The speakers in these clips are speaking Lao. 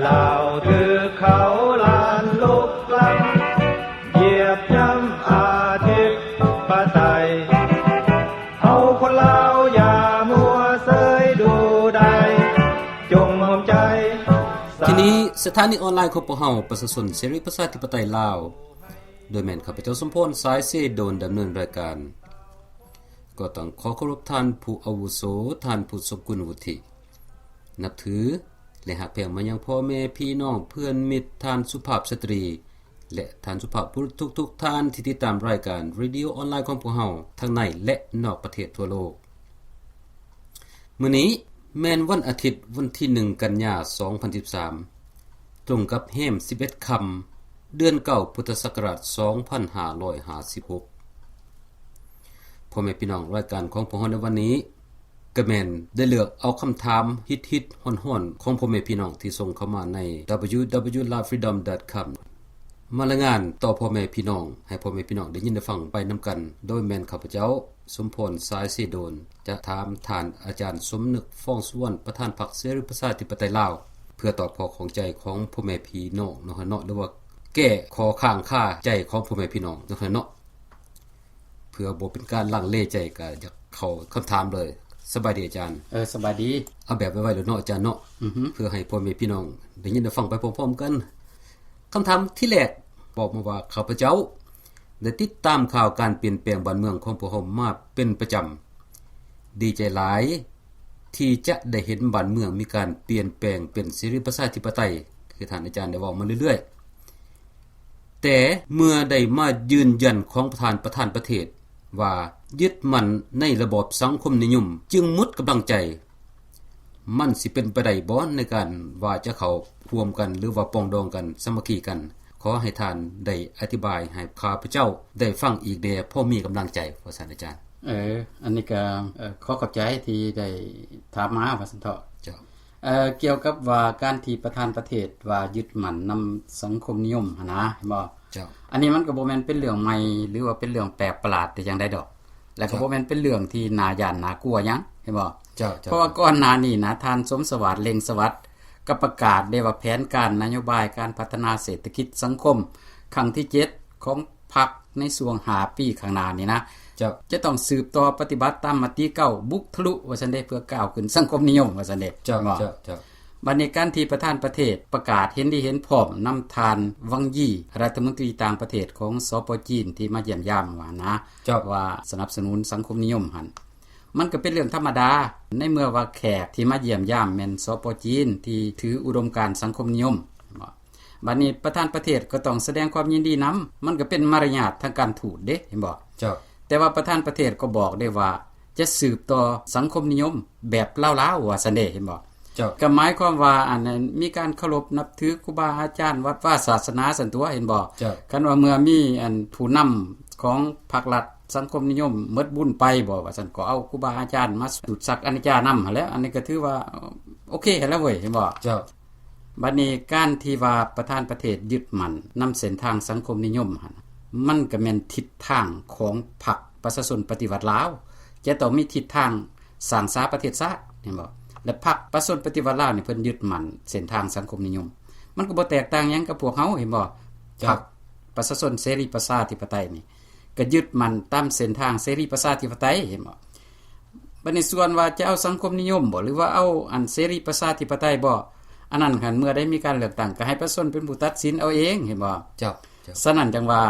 ລາວຖືກເຂົາລ້ານລຸກລ້ຳ ຢຽບຢ່ຳອະທິປະໄຕ ເຮົາຄົນລາວຢ່າມົວເຊີຍດູດາຍ ຈົ່ງຮ່ວມໃຈ. ທີ່ນີ້ສະຖານີອອນລາຍຂອງພວກເຮົາ ປະຊາຊົນເສລີປະຊາທິປະໄຕລາວ ໂດຍແມ່ນຂ້າພະເຈົ້າ ສົມພອນ ສາຍເສໂດນ ດຳເນີນລາຍການ. ກໍຕ້ອງຂໍເຄົາລົບທ່ານຜູ້ອາວຸໂສ, ທ່ານຜູ້ຊົງຄຸນວຸດທິ, ນັບຖື ແລະ ຮັກແພງມາຍັງພໍ່ແມ່ພີ່ນ້ອງເພື່ອນມິດ, ທ່ານສຸພາບສະຕຣີ ແລະ ທ່ານສຸພາບບຸລຸດທຸກໆທ່ານທີ່ຕິດຕາມລາຍການເຣດິໂອອອນລາຍຂອງພວກເຮົາ ທັງໃນ ແລະ ນອກປະເທດທົ່ວໂລກ. ມື້ນີ້ແມ່ນວັນອາທິດ ວັນທີໜຶ່ງ ກັນຍາ ສອງພັນສິບສາມ ຕົງກັບແຮມສິບເອັດຄ່ຳ ເດືອນເກົ້າ ພຸດທະສັກກະລາດ ສອງພັນຫ້າຮ້ອຍຫ້າສິບຫົກ. ພໍ່ແມ່ພີ່ນ້ອງ ລາຍການຂອງພວກເຮົາໃນວັນນີ້ ກະແມ່ນໄດ້ເລືອກເອົາຄຳຖາມຮິດໆຮ້ອນໆຂອງພໍ່ແມ່ພີ່ນ້ອງທີ່ສົ່ງເຂົ້າມາໃນ www.lafreedom.com ມາລາຍງານຕໍ່ພໍ່ແມ່ພີ່ນ້ອງ ໃຫ້ພໍ່ແມ່ພີ່ນ້ອງໄດ້ຍິນໄດ້ຟັງໄປນຳກັນ, ໂດຍແມ່ນຂ້າພະເຈົ້າ ສົມພອນ ສາຍເສໂດນ ຈະຖາມທ່ານອາຈານສົມນຶກ ຟອງສຸວັນ ປະທານພັກເສລີປະຊາທິປະໄຕລາວ ເພື່ອຕອບຂໍ້ຂ້ອງໃຈຂອງພໍ່ແມ່ພີ່ນ້ອງເນາະ ເນາະ ຫຼືວ່າແກ້ຂໍ້ຄ້າງຄາໃຈຂອງພໍ່ແມ່ພີ່ນ້ອງເນາະ ເນາະ. ເພື່ອບໍ່ເປັນການລັງເລໃຈ ກໍຢາກເຂົ້າຄຳຖາມເລີຍ. ສະບາຍດີອາຈານ. ເອີ ສະບາຍດີ. ເອົາແບບໄວໆໂລດເນາະອາຈານເນາະ. ອືຮຶ. ເພື່ອໃຫ້ພໍ່ແມ່ພີ່ນ້ອງໄດ້ຍິນໄດ້ຟັງໄປພ້ອມໆກັນ. ຄຳຖາມທີແລກ ບອກມາວ່າ ຂ້າພະເຈົ້າໄດ້ຕິດຕາມຂ່າວການປ່ຽນແປງບ້ານເມືອງຂອງພວກເຮົາມາເປັນປະຈຳ. ດີໃຈຫຼາຍທີ່ຈະໄດ້ເຫັນບ້ານເມືອງມີການປ່ຽນແປງເປັນເສລີປະຊາທິປະໄຕ ຄືທ່ານອາຈານໄດ້ເວົ້າມາເລື້ອຍໆ. ແຕ່ເມື່ອໄດ້ມາຢືນຢັນຂອງປະທານ ປະທານປະເທດວ່າຍຶດໝັ້ນໃນລະບອບສັງຄົມນິຍົມ ຈຶ່ງໝົດກຳລັງໃຈ, ມັນຊິເປັນໄປໄດ້ບໍ່ໃນການວ່າຈະເຂົ້າຮ່ວມກັນ ຫຼືວ່າປອງດອງກັນ ສາມັກຄີກັນ? ຂໍໃຫ້ທ່ານໄດ້ອະທິບາຍໃຫ້ຂ້າພະເຈົ້າໄດ້ຟັງອີກແດ່ ພໍມີກຳລັງໃຈ ວ່າຊັ້ນອາຈານ. ເອີ ອັນນີ້ກໍ ເອີ ຂໍຂອບໃຈທີ່ໄດ້ຖາມມາ ວ່າຊັ້ນເຖາະ. ເຈົ້າ. ເອີ ກ່ຽວກັບວ່າການທີ່ປະທານປະເທດວ່າຍຶດໝັ້ນນຳສັງຄົມນິຍົມຫັ້ນນະ ເຫັນບໍ່? ເຈົ້າ. ອັນນີ້ມັນກໍບໍ່ແມ່ນເປັນເລື່ອງໃໝ່ ຫຼືວ່າເປັນເລື່ອງແປກປະຫຼາດແຕ່ຢ່າງໃດດອກ ແລະ ກໍ ເຈົ້າ ບໍ່ແມ່ນເປັນເລື່ອງທີ່ໜ້າຢ້ານໜ້າກົວຫຍັງ ເຫັນບໍ່? ເຈົ້າ ເຈົ້າ. ເພາະວ່າກ່ອນໜ້ານີ້ນະ ທ່ານ ສົມສະຫວາດ ເລັ່ງສະຫວັດ ກໍປະກາດໄດ້ວ່າແຜນການນະໂຍບາຍການພັດທະນາເສດຖະກິດສັງຄົມຄັ້ງທີເຈັດຂອງ ພັກໃນຊ່ວງຫ້າປີຂ້າງໜ້ານີ້ນະ ເຈົ້າ ຈະຕ້ອງສືບຕໍ່ປະຕິບັດຕາມມະຕິເກົ້າ ບຸກທະລຸ ວ່າຊັ້ນເດ ເພື່ອກ້າວຂຶ້ນສັງຄົມນິຍົມ ວ່າຊັ້ນເດ. ເຈົ້າ ເນາະ ເຈົ້າ ເຈົ້າ. ບັດນີ້ການທີ່ປະທານປະເທດປະກາດເຫັນດີເຫັນພ້ອມນຳທ່ານ ວັງຢີ ລັດຖະມົນຕີຕ່າງປະເທດຂອງ ສປ ຈີນ ທີ່ມາຢ້ຽມຢາມວ່ານະ ເຈົ້າ ວ່າສະໜັບສະໜູນສັງຄົມນິຍົມຫັ້ນ ມັນກໍເປັນເລື່ອງທຳມະດາ ໃນເມື່ອວ່າແຂກທີ່ມາຢ້ຽມຢາມແມ່ນ ສປ ຈີນ ທີ່ຖືອຸດົມການສັງຄົມນິຍົມ ເຫັນບໍ່? ບັດນີ້ປະທານປະເທດກໍຕ້ອງສະແດງຄວາມຍິນດີນຳ ມັນກໍເປັນມາລະຍາດທາງການທູດເດ້ ເຫັນບໍ່? ເຈົ້າ. ແຕ່ວ່າປະທານປະເທດກໍບອກໄດ້ວ່າ ຈະສືບຕໍ່ສັງຄົມນິຍົມແບບລາວໆ ວ່າຊັ້ນເດ້ ເຫັນບໍ່? ເຈົ້າ. ກໍໝາຍຄວາມວ່າ ອັນນັ້ນ ມີການເຄົາລົບນັບຖືຄູບາອາຈານ ວັດວາສາສະໜາຊັ້ນຕົວະ ເຫັນບໍ່? ເຈົ້າ. ຄັນວ່າເມື່ອມີ ອັນ ຜູ້ນຳຂອງພັກລັດສັງຄົມນິຍົມໝົດບຸນໄປບໍ ວ່າຊັ້ນ ກໍເອົາຄູບາອາຈານມາສູດສັກອະນິດຈານຳຫັ້ນແຫຼະ ອັນນີ້ກໍຖືວ່າໂອເຄຫັ້ນແຫຼະເວີຍ ເຫັນບໍ່? ເຈົ້າ. ບັດນີ້ການທີ່ວ່າປະທານປະເທດຍຶດໝັ້ນນຳເສັ້ນທາງສັງຄົມນິຍົມຫັ້ນ ມັນກໍແມ່ນທິດທາງຂອງພັກປະຊາຊົນປະຕິວັດລາວ ຈະຕ້ອງມີທິດທາງສ້າງສາປະເທດຊາດ ເຫັນບໍ່? ແລະ ພັກປະຊາຊົນປະຕິວັດລາວນີ້ ເພິ່ນຍຶດໝັ້ນເສັ້ນທາງສັງຄົມນິຍົມ ມັນກໍບໍ່ແຕກຕ່າງຫຍັງກັບພວກເຮົາ ເຫັນບໍ່? ເຈົ້າ. ພັກປະຊາຊົນເສລີປະຊາທິປະໄຕນີ້ ກໍຍຶດໝັ້ນຕາມເສັ້ນທາງເສລີປະຊາທິປະໄຕ ເຫັນບໍ່? ບັດນີ້ສ່ວນວ່າຈະເອົາສັງຄົມນິຍົມບໍ ຫຼືວ່າເອົາອັນເສລີປະຊາທິປະໄຕບໍ ອັນນັ້ນຫັ້ນ ເມື່ອໃດມີການເລືອກຕັ້ງ ກໍໃຫ້ປະຊາຊົນເປັນຜູ້ຕັດສິນເອົາເອງ ເຫັນບໍ່? ເຈົ້າ ເຈົ້າ. ສະນັ້ນຈັ່ງວ່າ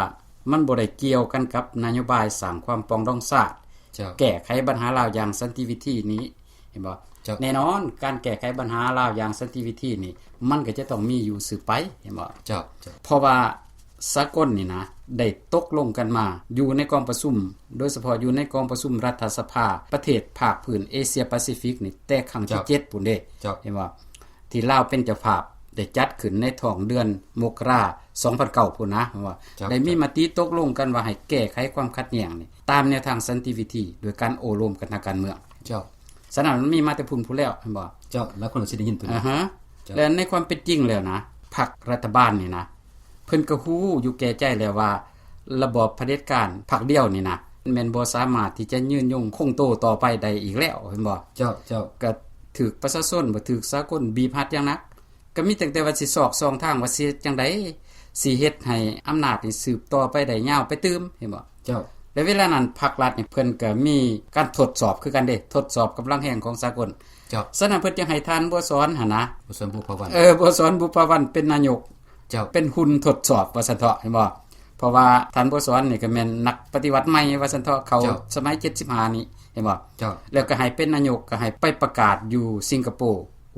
ມັນບໍ່ໄດ້ກ່ຽວກັນກັບນະໂຍບາຍສ້າງຄວາມປອງດອງຊາດ ເຈົ້າ. ແກ້ໄຂບັນຫາລາວຢ່າງສັນຕິວິທີນີ້ ເຫັນບໍ່? ເຈົ້າ. ແນ່ນອນ ການແກ້ໄຂບັນຫາລາວຢ່າງສັນຕິວິທີນີ້ ມັນກໍຈະຕ້ອງມີຢູ່ສືບໄປ ເຫັນບໍ່? ເຈົ້າ ເຈົ້າ. ເພາະວ່າສາກົນນີ້ນະ ໄດ້ຕົກລົງກັນມາຢູ່ໃນກອງປະຊຸມ ໂດຍສະເພາະຢູ່ໃນກອງປະຊຸມລັດຖະສະພາປະເທດພາກພື້ນເອເຊຍປາຊີຟິກນີ້ ແຕ່ຄັ້ງທີ ເຈົ້າ ເຈັດພຸ້ນເດ້ ເຈົ້າ. ເຫັນບໍ່? ທີ່ລາວເປັນເຈົ້າພາບ ໄດ້ຈັດຂຶ້ນໃນທ້ອງເດືອນມົກກະລາ ສອງພັນເກົ້າພຸ້ນນະ ເຫັນບໍ່? ເຈົ້າ. ໄດ້ມີມະຕິຕົກລົງກັນວ່າໃຫ້ແກ້ໄຂຄວາມຂັດແຍ່ງນີ້ ຕາມແນວທາງສັນຕິວິທີ ໂດຍການໂອ້ລົມກັນທາງການເມືອງ ເຈົ້າ. ສະນັ້ນມັນມີມາແຕ່ພຸ້ນພຸ້ນແລ້ວ ເຫັນບໍ່? ເຈົ້າ. ຫຼາຍຄົນກໍຊິໄດ້ຍິນຕົວນີ້ ອາຮະ ເຈົ້າ. ແລະ ໃນຄວາມເປັນຈິງແລ້ວນະ ພັກລັດຖະບານນີ້ນະ ເພິ່ນກໍຮູ້ຢູ່ແກ່ໃຈແລ້ວວ່າ ລະບອບຜະເດັດການພັກດຽວນີ້ນະ ແມ່ນບໍ່ສາມາດທີ່ຈະຍືນຍົງຄົງໂຕຕໍ່ໄປໄດ້ອີກແລ້ວ ເຫັນບໍ່? ເຈົ້າ ເຈົ້າ. ກໍຖືກປະຊາຊົນ ບໍ່ຖືກສາກົນບີບຮັດຢ່າງໜັກ ກໍມີຕັ້ງແຕ່ວ່າຊິຊອກຊ່ອງທາງວ່າຊິເຮັດຈັ່ງໃດ ຊິເຮັດໃຫ້ອຳນາດນີ້ສືບຕໍ່ໄປໄດ້ຍາວໄປຕື່ມ ເຫັນບໍ່? ເຈົ້າ. ແລະເວລານັ້ນພັກລັດນີ້ເພິ່ນກໍມີການທົດສອບຄືກັນເດ້ ທົດສອບກຳລັງແຮງຂອງສາກົນ. ເຈົ້າ. ສະນັ້ນເພິ່ນຈຶ່ງໃຫ້ທ່ານບົວສອນຫັ້ນນະ ບົວສອນ ບຸບຜາວັນ ເອີ ບົວສອນ ບຸບຜາວັນ ເປັນນາຍົກ. ເຈົ້າ. ເປັນຫຸ່ນທົດສອບວ່າຊັ້ນເຖາະ ເຫັນບໍ່? ເພາະວ່າທ່ານບົວສອນນີ້ກໍແມ່ນນັກປະຕິວັດໃໝ່ວ່າຊັ້ນເຖາະ ເຂົ້າ ເຈົ້າ ສະໄໝເຈັດສິບຫ້ານີ້ ເຫັນບໍ່? ເຈົ້າ. ແລ້ວກໍໃຫ້ເປັນນາຍົກ ກໍໃຫ້ໄປປະກາດຢູ່ສິງກະໂປ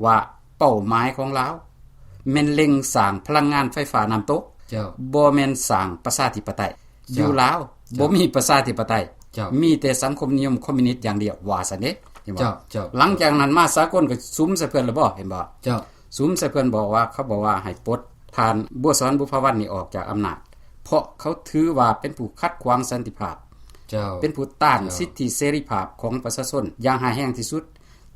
ວ່າເປົ້າໝາຍຂອງລາວແມ່ນເລັງສ້າງພະລັງງານໄຟຟ້ານ້ຳຕົກ. ເຈົ້າ. ບໍ່ແມ່ນສ້າງປະຊາທິປະໄຕ. ເຈົ້າ. ຢູ່ລາວ ເຈົ້າ ບໍ່ມີປະຊາທິປະໄຕ. ເຈົ້າ. ມີແຕ່ສັງຄົມນິຍົມຄອມມິວນິດຢ່າງດຽວ ວ່າຊັ້ນເດ້ ເຫັນບໍ່? ເຈົ້າ ເຈົ້າ. ຫຼັງຈາກນັ້ນມາສາກົນກໍສຸມໃສ່ເພິ່ນແລ້ວບໍ່ ເຫັນບໍ່? ເຈົ້າ. ສຸມໃສ່ເພິ່ນ ບອກວ່າ ເຂົາບອກວ່າໃຫ້ປົດທ່ານບົວສອນ ບຸບຜາວັນນີ້ອອກຈາກອຳນາດ ເພາະເຂົາຖືວ່າເປັນຜູ້ຂັດຂວາງສັນຕິພາບ. ເຈົ້າ. ເປັນຜູ້ຕ້ານ ເຈົ້າ ສິດທິເສລີພາບຂອງປະຊາຊົນຢ່າງຮ້າຍແຮງທີ່ສຸດ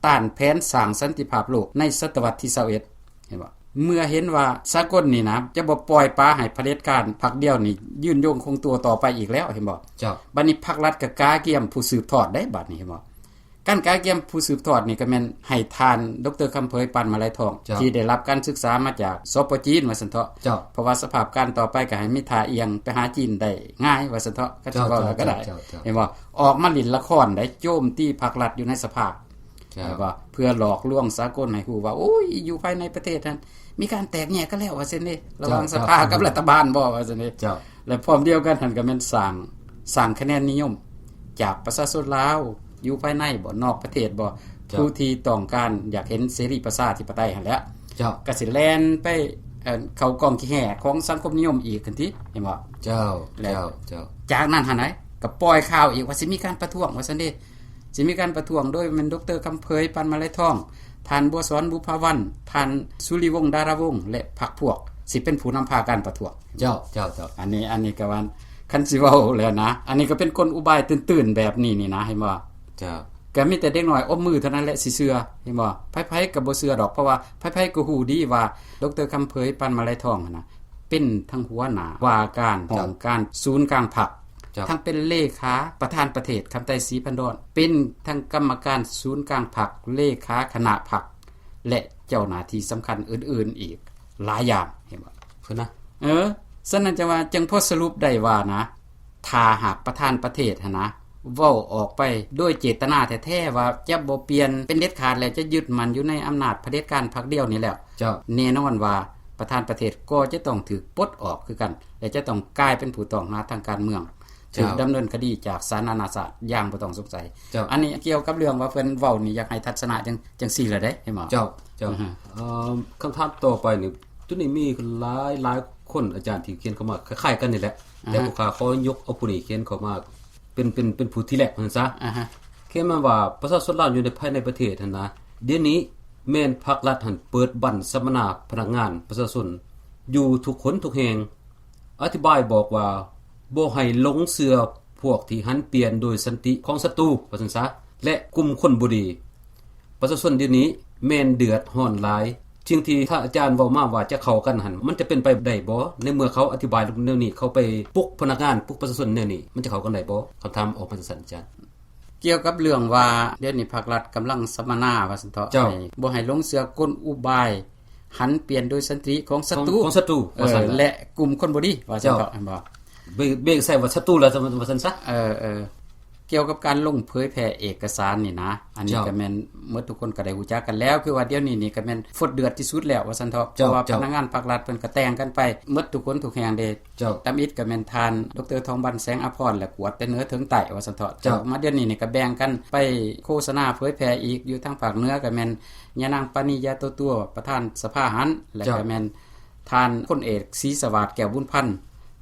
ຕ້ານແຜນສ້າງສັນຕິພາບໂລກໃນສະຕະວັດທີຊາວເອັດ ເຫັນບໍ່? ເມື່ອເຫັນວ່າສາກົນນີ້ນະ ຈະບໍ່ປ່ອຍປະໃຫ້ຜະເດັດການພັກດຽວນີ້ຢືນຍົງຄົງຕົວຕໍ່ໄປອີກແລ້ວ ເຫັນບໍ່? ເຈົ້າ. ບັດນີ້ພັກລັດກໍກະກຽມຜູ້ສືບທອດໄດ໋ ບັດນີ້ ເຫັນບໍ່? ການກະກຽມຜູ້ສືບທອດນີ້ກໍແມ່ນໃຫ້ທ່ານ ດຣ ຄຳເຜີຍ ປານມາໄລທອງ ເຈົ້າ ທີ່ໄດ້ຮັບການສຶກສາມາຈາກ ສປ ຈີນ ວ່າຊັ້ນເຖາະ. ເຈົ້າ. ເພາະວ່າສະພາບການຕໍ່ໄປກໍໃຫ້ມີທ່າອ່ຽງໄປຫາຈີນໄດ້ງ່າຍວ່າຊັ້ນເຖາະ ກໍຊິເວົ້າແລ້ວກໍໄດ້ ເຈົ້າ ເຈົ້າ ເຈົ້າ ເຫັນບໍ່? ອອກມາຫຼິ້ນລະຄອນໄດ໋ ໂຈມຕີພັກລັດຢູ່ໃນສະພາ ເຈົ້າ ແມ່ນບໍ່? ເພື່ອຫຼອກລວງສາກົນໃຫ້ຮູ້ວ່າ ໂອ້ຍ ຢູ່ພາຍໃນປະເທດຫັ້ນມີການແຕກແຍກກັນແລ້ວວ່າຊັ້ນເດ້ ລະຫວ່າງ ເຈົ້າ ສະພາ ເຈົ້າ ກັບລັດຖະບານບໍວ່າຊັ້ນເດ້. ເຈົ້າ. ແລະພ້ອມດຽວກັນຫັ້ນກໍແມ່ນສ້າງ ສ້າງຄະແນນນິຍົມຈາກປະຊາຊົນລາວ ຢູ່ພາຍໃນບໍ ນອກປະເທດບໍ ເຈົ້າ ຜູ້ທີ່ຕ້ອງການຢາກເຫັນເສລີປະຊາທິປະໄຕຫັ້ນແຫຼະ. ເຈົ້າ. ກໍຊິແລ່ນໄປ ເອີ ເຂົ້າກ້ອງຂີ້ແຫ່ຂອງສັງຄົມນິຍົມອີກຫັ້ນຕິ ເຫັນບໍ່? ເຈົ້າ ແລະ ເຈົ້າ ເຈົ້າ. ຈາກນັ້ນຫັ້ນໃດ ກໍປ່ອຍຂ່າວອີກວ່າຊິມີການປະທ້ວງວ່າຊັ້ນເດ ຊິມີການປະທ້ວງໂດຍແມ່ນ ດຣ ຄຳເຜີຍ ປານມາໄລທອງ, ທ່ານ ບົວສອນ ບຸບຜາວັນ, ທ່ານ ສຸລິວົງ ດາລາວົງ ແລະ ພັກພວກ ຊິເປັນຜູ້ນຳພາການປະທ້ວງ. ເຈົ້າ ເຈົ້າ ເຈົ້າ. ອັນນີ້ ອັນນີ້ກໍວ່າ ຄັນຊິເວົ້າແລ້ວນະ ອັນນີ້ກໍເປັນກົນອຸບາຍຕື່ນໆແບບນີ້ນີ້ນະ ເຫັນບໍ່? ເຈົ້າ. ກໍມີແຕ່ເດັກນ້ອຍອົບມືເທົ່ານັ້ນແຫຼະຊິເຊື່ອ ເຫັນບໍ່? ໃຜໆກໍບໍ່ເຊື່ອດອກ ເພາະວ່າໃຜໆກໍຮູ້ດີວ່າ ດຣ ຄຳເຜີຍ ປານມາໄລທອງຫັ້ນນະ ເປັນທັງຫົວໜ້າວ່າການ ເຈົ້າ ຫ້ອງການສູນກາງພັກ ເຈົ້າ ທັງເປັນເລຂາປະທານປະເທດ ຄຳໄຕ ສີພັນດອນ ເປັນທັງກຳມະການສູນກາງພັກ ເລຂາຄະນະພັກ ແລະ ເຈົ້າໜ້າທີ່ສຳຄັນອື່ນໆອີກຫຼາຍຢ່າງ ເຫັນບໍ່? ເພິ່ນນະ ເອີ ສະນັ້ນຈັ່ງວ່າ ຈຶ່ງພໍສະຫຼຸບໄດ້ວ່ານະ ຖ້າຫາກປະທານປະເທດຫັ້ນນະ ເວົ້າອອກໄປໂດຍເຈດຕະນາແທ້ໆວ່າຈະບໍ່ປ່ຽນເປັນເດັດຂາດ ແລະ ຈະຍຶດໝັ້ນຢູ່ໃນອຳນາດຜະເດັດການພັກດຽວນີ້ແລ້ວ ເຈົ້າ ແນ່ນອນວ່າປະທານປະເທດກໍຈະຕ້ອງຖືກປົດອອກຄືກັນ ແລະ ຈະຕ້ອງກາຍເປັນຜູ້ຕ້ອງຫາທາງການເມືອງ ເຈົ້າ ຖືກດຳເນີນຄະດີຈາກສານນານາຊາດຢ່າງບໍ່ຕ້ອງສົງໄສ. ເຈົ້າ. ອັນນີ້ກ່ຽວກັບເລື່ອງວ່າເພິ່ນເວົ້ານີ້ ຢາກໃຫ້ທັດສະນະຈັ່ງ ຈັ່ງຊີ້ລະເດ້ ເຫັນບໍ່? ເຈົ້າ ເຈົ້າ. ອືຮຶ ເອີ ຄຳຖາມຕໍ່ໄປນີ້ ຈຸດນີ້ມີຫຼາຍ ຫຼາຍຄົນ ອາຈານ ທີ່ຂຽນເຂົ້າມາຄ້າຍໆກັນນີ້ແຫຼະ ອາຮະ ແຕ່ຜູ້ຂ້າຂໍຍົກເອົາຜູ້ນີ້ຂຽນເຂົ້າມາ ເປັນ ເປັນ ເປັນຜູ້ທີແລກວ່າຊັ້ນຊະ ອາຮະ ຂຽນມາວ່າ ປະຊາຊົນລາວຢູ່ໃນ ພາຍໃນປະເທດຫັ້ນນະ ດຽວນີ້ແມ່ນພັກລັດຫັ້ນເປີດບັ້ນສຳມະນາພະນັກງານປະຊາຊົນຢູ່ທຸກຄົນທຸກແຫ່ງ ອະທິບາຍບອກວ່າ ບໍ່ໃຫ້ຫຼົງເຊື່ອພວກທີ່ຫັນປ່ຽນໂດຍສັນຕິຂອງສັດຕູ ວ່າຊັ້ນຊະ ແລະ ກຸ່ມຄົນບໍ່ດີ. ປະຊາຊົນດຽວນີ້ແມ່ນເດືອດຮ້ອນຫຼາຍ. ສິ່ງທີ່ທ່ານອາຈານເວົ້າມາວ່າຈະເຂົ້າກັນຫັ້ນ ມັນຈະເປັນໄປໄດ້ບໍ່? ໃນເມື່ອເຂົາອະທິບາຍແນວນີ້ ເຂົາໄປປຸກພະນັກງານ ປຸກປະຊາຊົນແນວນີ້ ມັນຈະເຂົ້າກັນໄດ້ບໍ່? ຄຳຖາມອອກມາຈັ່ງຊັ້ນ ອາຈານ. ກ່ຽວກັບເລື່ອງວ່າ ດຽວນີ້ພັກລັດກຳລັງສຳມະນາວ່າຊັ້ນເຖາະ ເຈົ້າ ໃຫ້ ບໍ່ໃຫ້ຫຼົງເຊື່ອກົນອຸບາຍຫັນປ່ຽນໂດຍສັນຕິຂອງສັດຕູ ຂອງ ຂອງສັດຕູ ເອີ ວ່າຊັ້ນ ແລະ ກຸ່ມຄົນບໍ່ດີວ່າຊັ້ນເຖາະ ເຈົ້າ ແມ່ນບໍ່? ເບ ເບກໃສ່ວ່າສັດຕູແລ້ວ ວ່າຊັ້ນຊະ ເອີ ເອີ. ກ່ຽວກັບການລົງເຜີຍແຜ່ເອກະສານນີ້ນະ ອັນນີ້ ເຈົ້າ ກໍແມ່ນໝົດທຸກຄົນກໍໄດ້ຮູ້ຈັກກັນແລ້ວ ຄືວ່າດຽວນີ້ນີ້ກໍແມ່ນຟົດເດືອດທີ່ສຸດແລ້ວວ່າຊັ້ນເຖາະ ເຈົ້າ ເພາະວ່າ ເຈົ້າ ພະນັກງານພັກລັດເພິ່ນກໍແຕ່ງກັນໄປໝົດທຸກຄົນທຸກແຫ່ງເດ້ ເຈົ້າ ທຳອິດກໍແມ່ນທ່ານ ດຣ ທອງບັນ ແສງອາພອນ ແລະ ກວດແຕ່ເໜືອເຖິງໃຕ້ວ່າຊັ້ນເຖາະ ເຈົ້າ ມາດຽວນີ້ນີ້ກໍແບ່ງກັນໄປໂຄສະນາເຜີຍແຜ່ອີກ ຢູ່ທາງພາກເໜືອກໍແມ່ນຍານາງ ປານີ ຢາໂຕຕົວ ປະທານສະພາຫັ້ນ ແລະ ເຈົ້າ ກໍແມ່ນທ່ານ ພົນເອກ ສີສະຫວາດ ແກ້ວບຸນພັນ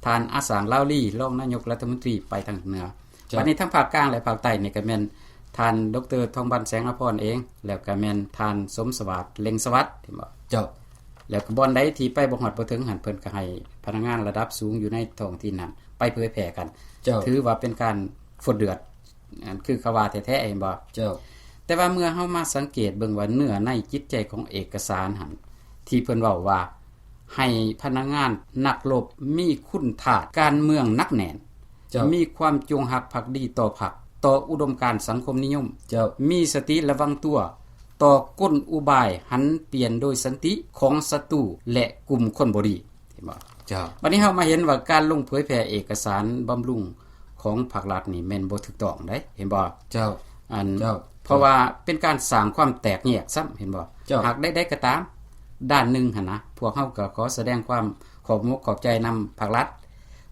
ທ່ານ ອາສາງ ລາວລີ ຮອງນາຍົກລັດຖະມົນຕີໄປທາງເໜືອ ເຈົ້າ ບັດນີ້ທາງພາກກາງ ແລະ ພາກໃຕ້ນີ້ກໍແມ່ນທ່ານ ດຣ ທອງບັນ ແສງອາພອນເອງ ແລ້ວກໍແມ່ນທ່ານ ສົມສະຫວາດ ເລັ່ງສະຫວັດ ເຫັນບໍ່? ເຈົ້າ ແລ້ວກໍບ່ອນໃດທີ່ໄປບໍ່ຮອດບໍ່ເຖິງຫັ້ນ ເພິ່ນກໍໃຫ້ພະນັກງານລະດັບສູງຢູ່ໃນທ້ອງຖິ່ນຫັ້ນໄປເຜີຍແຜ່ກັນ ເຈົ້າ ຖືວ່າເປັນການຟົດເດືອດ ອັນຄືເຂົາວ່າແທ້ໆ ເຫັນບໍ່? ເຈົ້າ ແຕ່ວ່າເມື່ອເຮົາມາສັງເກດເບິ່ງວ່າເນື້ອໃນຈິດໃຈຂອງເອກະສານຫັ້ນ ທີ່ເພິ່ນເວົ້າວ່າ ໃຫ້ພະນັກງານນັກລົບມີຄຸນທາດການເມືອງໜັກແໜ້ນ ເຈົ້າ ມີຄວາມຈົງຮັກພັກດີຕໍ່ພັກ ຕໍ່ອຸດົມການສັງຄົມນິຍົມ ເຈົ້າ ມີສະຕິລະວັງຕົວ ຕໍ່ກົນອຸບາຍຫັນປ່ຽນໂດຍສັນຕິຂອງສັດຕູ ແລະ ກຸ່ມຄົນບໍ່ດີ. ເຫັນບໍ່? ເຈົ້າ. ບັດນີ້ເຮົາມາເຫັນວ່າການລົງເຜີຍແຜ່ເອກະສານບຳລຸງຂອງພາກລັດນີ້ແມ່ນບໍ່ຖືກຕ້ອງເດ້ ເຫັນບໍ່? ເຈົ້າ. ອັນ ເຈົ້າ. ເພາະວ່າເປັນການສ້າງຄວາມແຕກແຍກຊ້ຳ ເຫັນບໍ່? ເຈົ້າ. ຫາກໃດໆກໍຕາມ ດ້ານໜຶ່ງຫັ້ນນະ ພວກເຮົາກໍຂໍສະແດງຄວາມຂອບອົກຂອບໃຈນຳພາກລັດ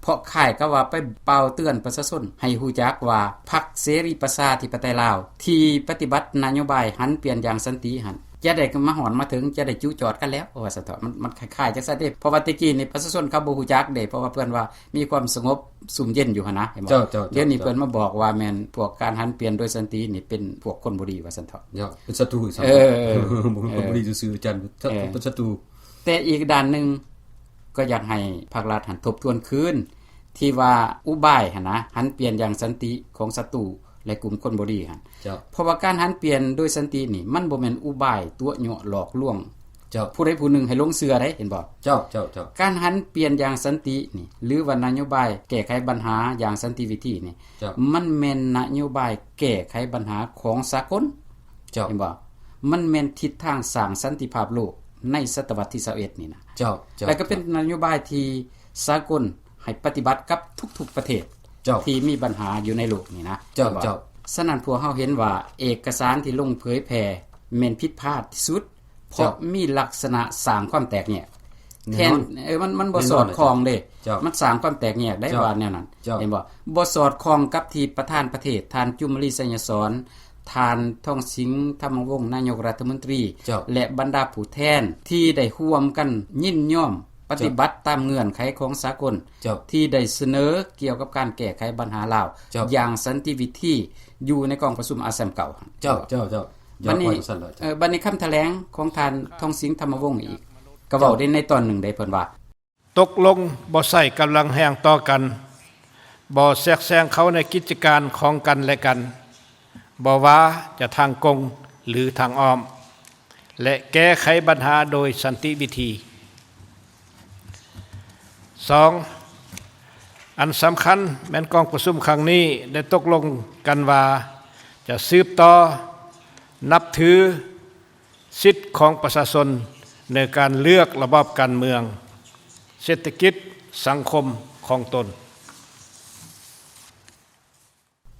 ເພາະຄ້າຍກັບວ່າໄປເປົ່າເຕືອນປະຊາຊົນໃຫ້ຮູ້ຈັກວ່າ ພັກເສລີປະຊາທິປະໄຕລາວ ທີ່ປະຕິບັດນະໂຍບາຍຫັນປ່ຽນຢ່າງສັນຕິຫັ້ນ ຈະໄດ້ມາຮອດມາເຖິງ ຈະໄດ້ຈຸຈອດກັນແລ້ວ ວ່າຊັ້ນເຖາະ. ມັນ ມັນຄ້າຍໆ ຈັ່ງຊັ້ນເດ້ ເພາະວ່າແຕ່ກີ້ນີ້ປະຊາຊົນເຂົາບໍ່ຮູ້ຈັກເດ້ ເພາະວ່າເພິ່ນວ່າມີຄວາມສະຫງົບຊຸ່ມເຢັນຢູ່ຫັ້ນນະ ເຫັນບໍ່? ເຈົ້າ ເຈົ້າ ດຽວນີ້ເພິ່ນມາບອກວ່າແມ່ນພວກການຫັນປ່ຽນໂດຍສັນຕິນີ້ເປັນພວກຄົນບໍ່ດີ ວ່າຊັ້ນເຖາະ. ເຈົ້າ ເປັນສັດຕູອີກ ເອີ ເປັນຄົນບໍ່ດີຊື່ໆ ອາຈານ ເປັນສັດຕູ. ແຕ່ອີກດ້ານໜຶ່ງກໍຢາກໃຫ້ພາກລັດຫັ້ນທົບທວນຄືນ ທີ່ວ່າອຸບາຍຫັ້ນນະ ຫັນປ່ຽນຢ່າງສັນຕິຂອງສັດຕູ ແລະ ກຸ່ມຄົນບໍ່ດີຫັ້ນ. ເຈົ້າ. ເພາະວ່າການຫັນປ່ຽນໂດຍສັນຕິນີ້ ມັນບໍ່ແມ່ນອຸບາຍຕົວະຍົວະຫຼອກລວງ ເຈົ້າ. ຜູ້ໃດຜູ້ໜຶ່ງໃຫ້ຫຼົງເຊື່ອໄດ໋ ເຫັນບໍ່? ເຈົ້າ ເຈົ້າ ເຈົ້າ. ການຫັນປ່ຽນຢ່າງສັນຕິນີ້ ຫຼືວ່ານະໂຍບາຍແກ້ໄຂບັນຫາຢ່າງສັນຕິວິທີນີ້ ເຈົ້າ. ມັນແມ່ນນະໂຍບາຍແກ້ໄຂບັນຫາຂອງສາກົນ ເຈົ້າ. ເຫັນບໍ່? ມັນແມ່ນທິດທາງສ້າງສັນຕິພາບໂລກໃນສະຕະວັດທີຊາວເອັດນີ້ນະ ເຈົ້າ ເຈົ້າ. ແລະກໍເປັນນະໂຍບາຍທີ່ສາກົນໃຫ້ປະຕິບັດກັບທຸກໆປະເທດ ເຈົ້າ. ທີ່ມີບັນຫາຢູ່ໃນໂລກນີ້ນະ ເຈົ້າ ເຈົ້າ. ສະນັ້ນພວກເຮົາເຫັນວ່າເອກະສານທີ່ລົງເຜີຍແຜ່ແມ່ນຜິດພາດທີ່ສຸດ ເພາະ ເຈົ້າ. ມີລັກສະນະສ້າງຄວາມແຕກແຍກ ແນ່ນອນ ແທນ ເອີ ມັນ ມັນບໍ່ສອດຄ່ອງເດ້ ເຈົ້າ. ມັນສ້າງຄວາມແຕກແຍກໄດ້ ເຈົ້າ. ວ່າແນວນັ້ນ ເຈົ້າ. ເຫັນບໍ່? ບໍ່ສອດຄ່ອງກັບທີ່ປະທານປະເທດ ທ່ານ ຈູມມະລີ ໄຊຍະສອນ, ທ່ານ ທອງສິງ ທຳມະວົງ ນາຍົກລັດຖະມົນຕີ ເຈົ້າ. ແລະ ບັນດາຜູ້ແທນທີ່ໄດ້ຮ່ວມກັນຍິນຍອມປະຕິບັດ ເຈົ້າ. ຕາມເງື່ອນໄຂຂອງສາກົນ ເຈົ້າ. ທີ່ໄດ້ສະເໜີກ່ຽວກັບການແກ້ໄຂບັນຫາລາວ ເຈົ້າ. ຢ່າງສັນຕິວິທີ ຢູ່ໃນກອງປະຊຸມອາເຊມເກົ່າ. ເຈົ້າ ເຈົ້າ ເຈົ້າ. ບັດນີ້ ເອີ ບັດນີ້ຄຳຖະແຫຼງຂອງທ່ານ ທອງສິງ ທຳມະວົງ ອີກ ກໍເວົ້າ ເຈົ້າ. ໄດ້ໃນຕອນໜຶ່ງໄດ້ ເພິ່ນວ່າ ຕົກລົງບໍ່ໃຊ້ກຳລັງແຮງຕໍ່ກັນ, ບໍ່ແຊກແຊງເຂົ້າໃນກິດຈະການຂອງກັນແລະກັນ, ບໍ່ວ່າຈະທາງກົງ ຫຼື ທາງອ້ອມ ແລະ ແກ້ໄຂບັນຫາໂດຍສັນຕິວິທີ. ສອງ, ອັນສຳຄັນແມ່ນກອງປະຊຸມຄັ້ງນີ້ໄດ້ຕົກລົງກັນວ່າ ຈະສືບຕໍ່ນັບຖື ສິດຂອງປະຊາຊົນໃນການເລືອກລະບອບການເມືອງ, ເສດຖະກິດ, ສັງຄົມຂອງຕົນ.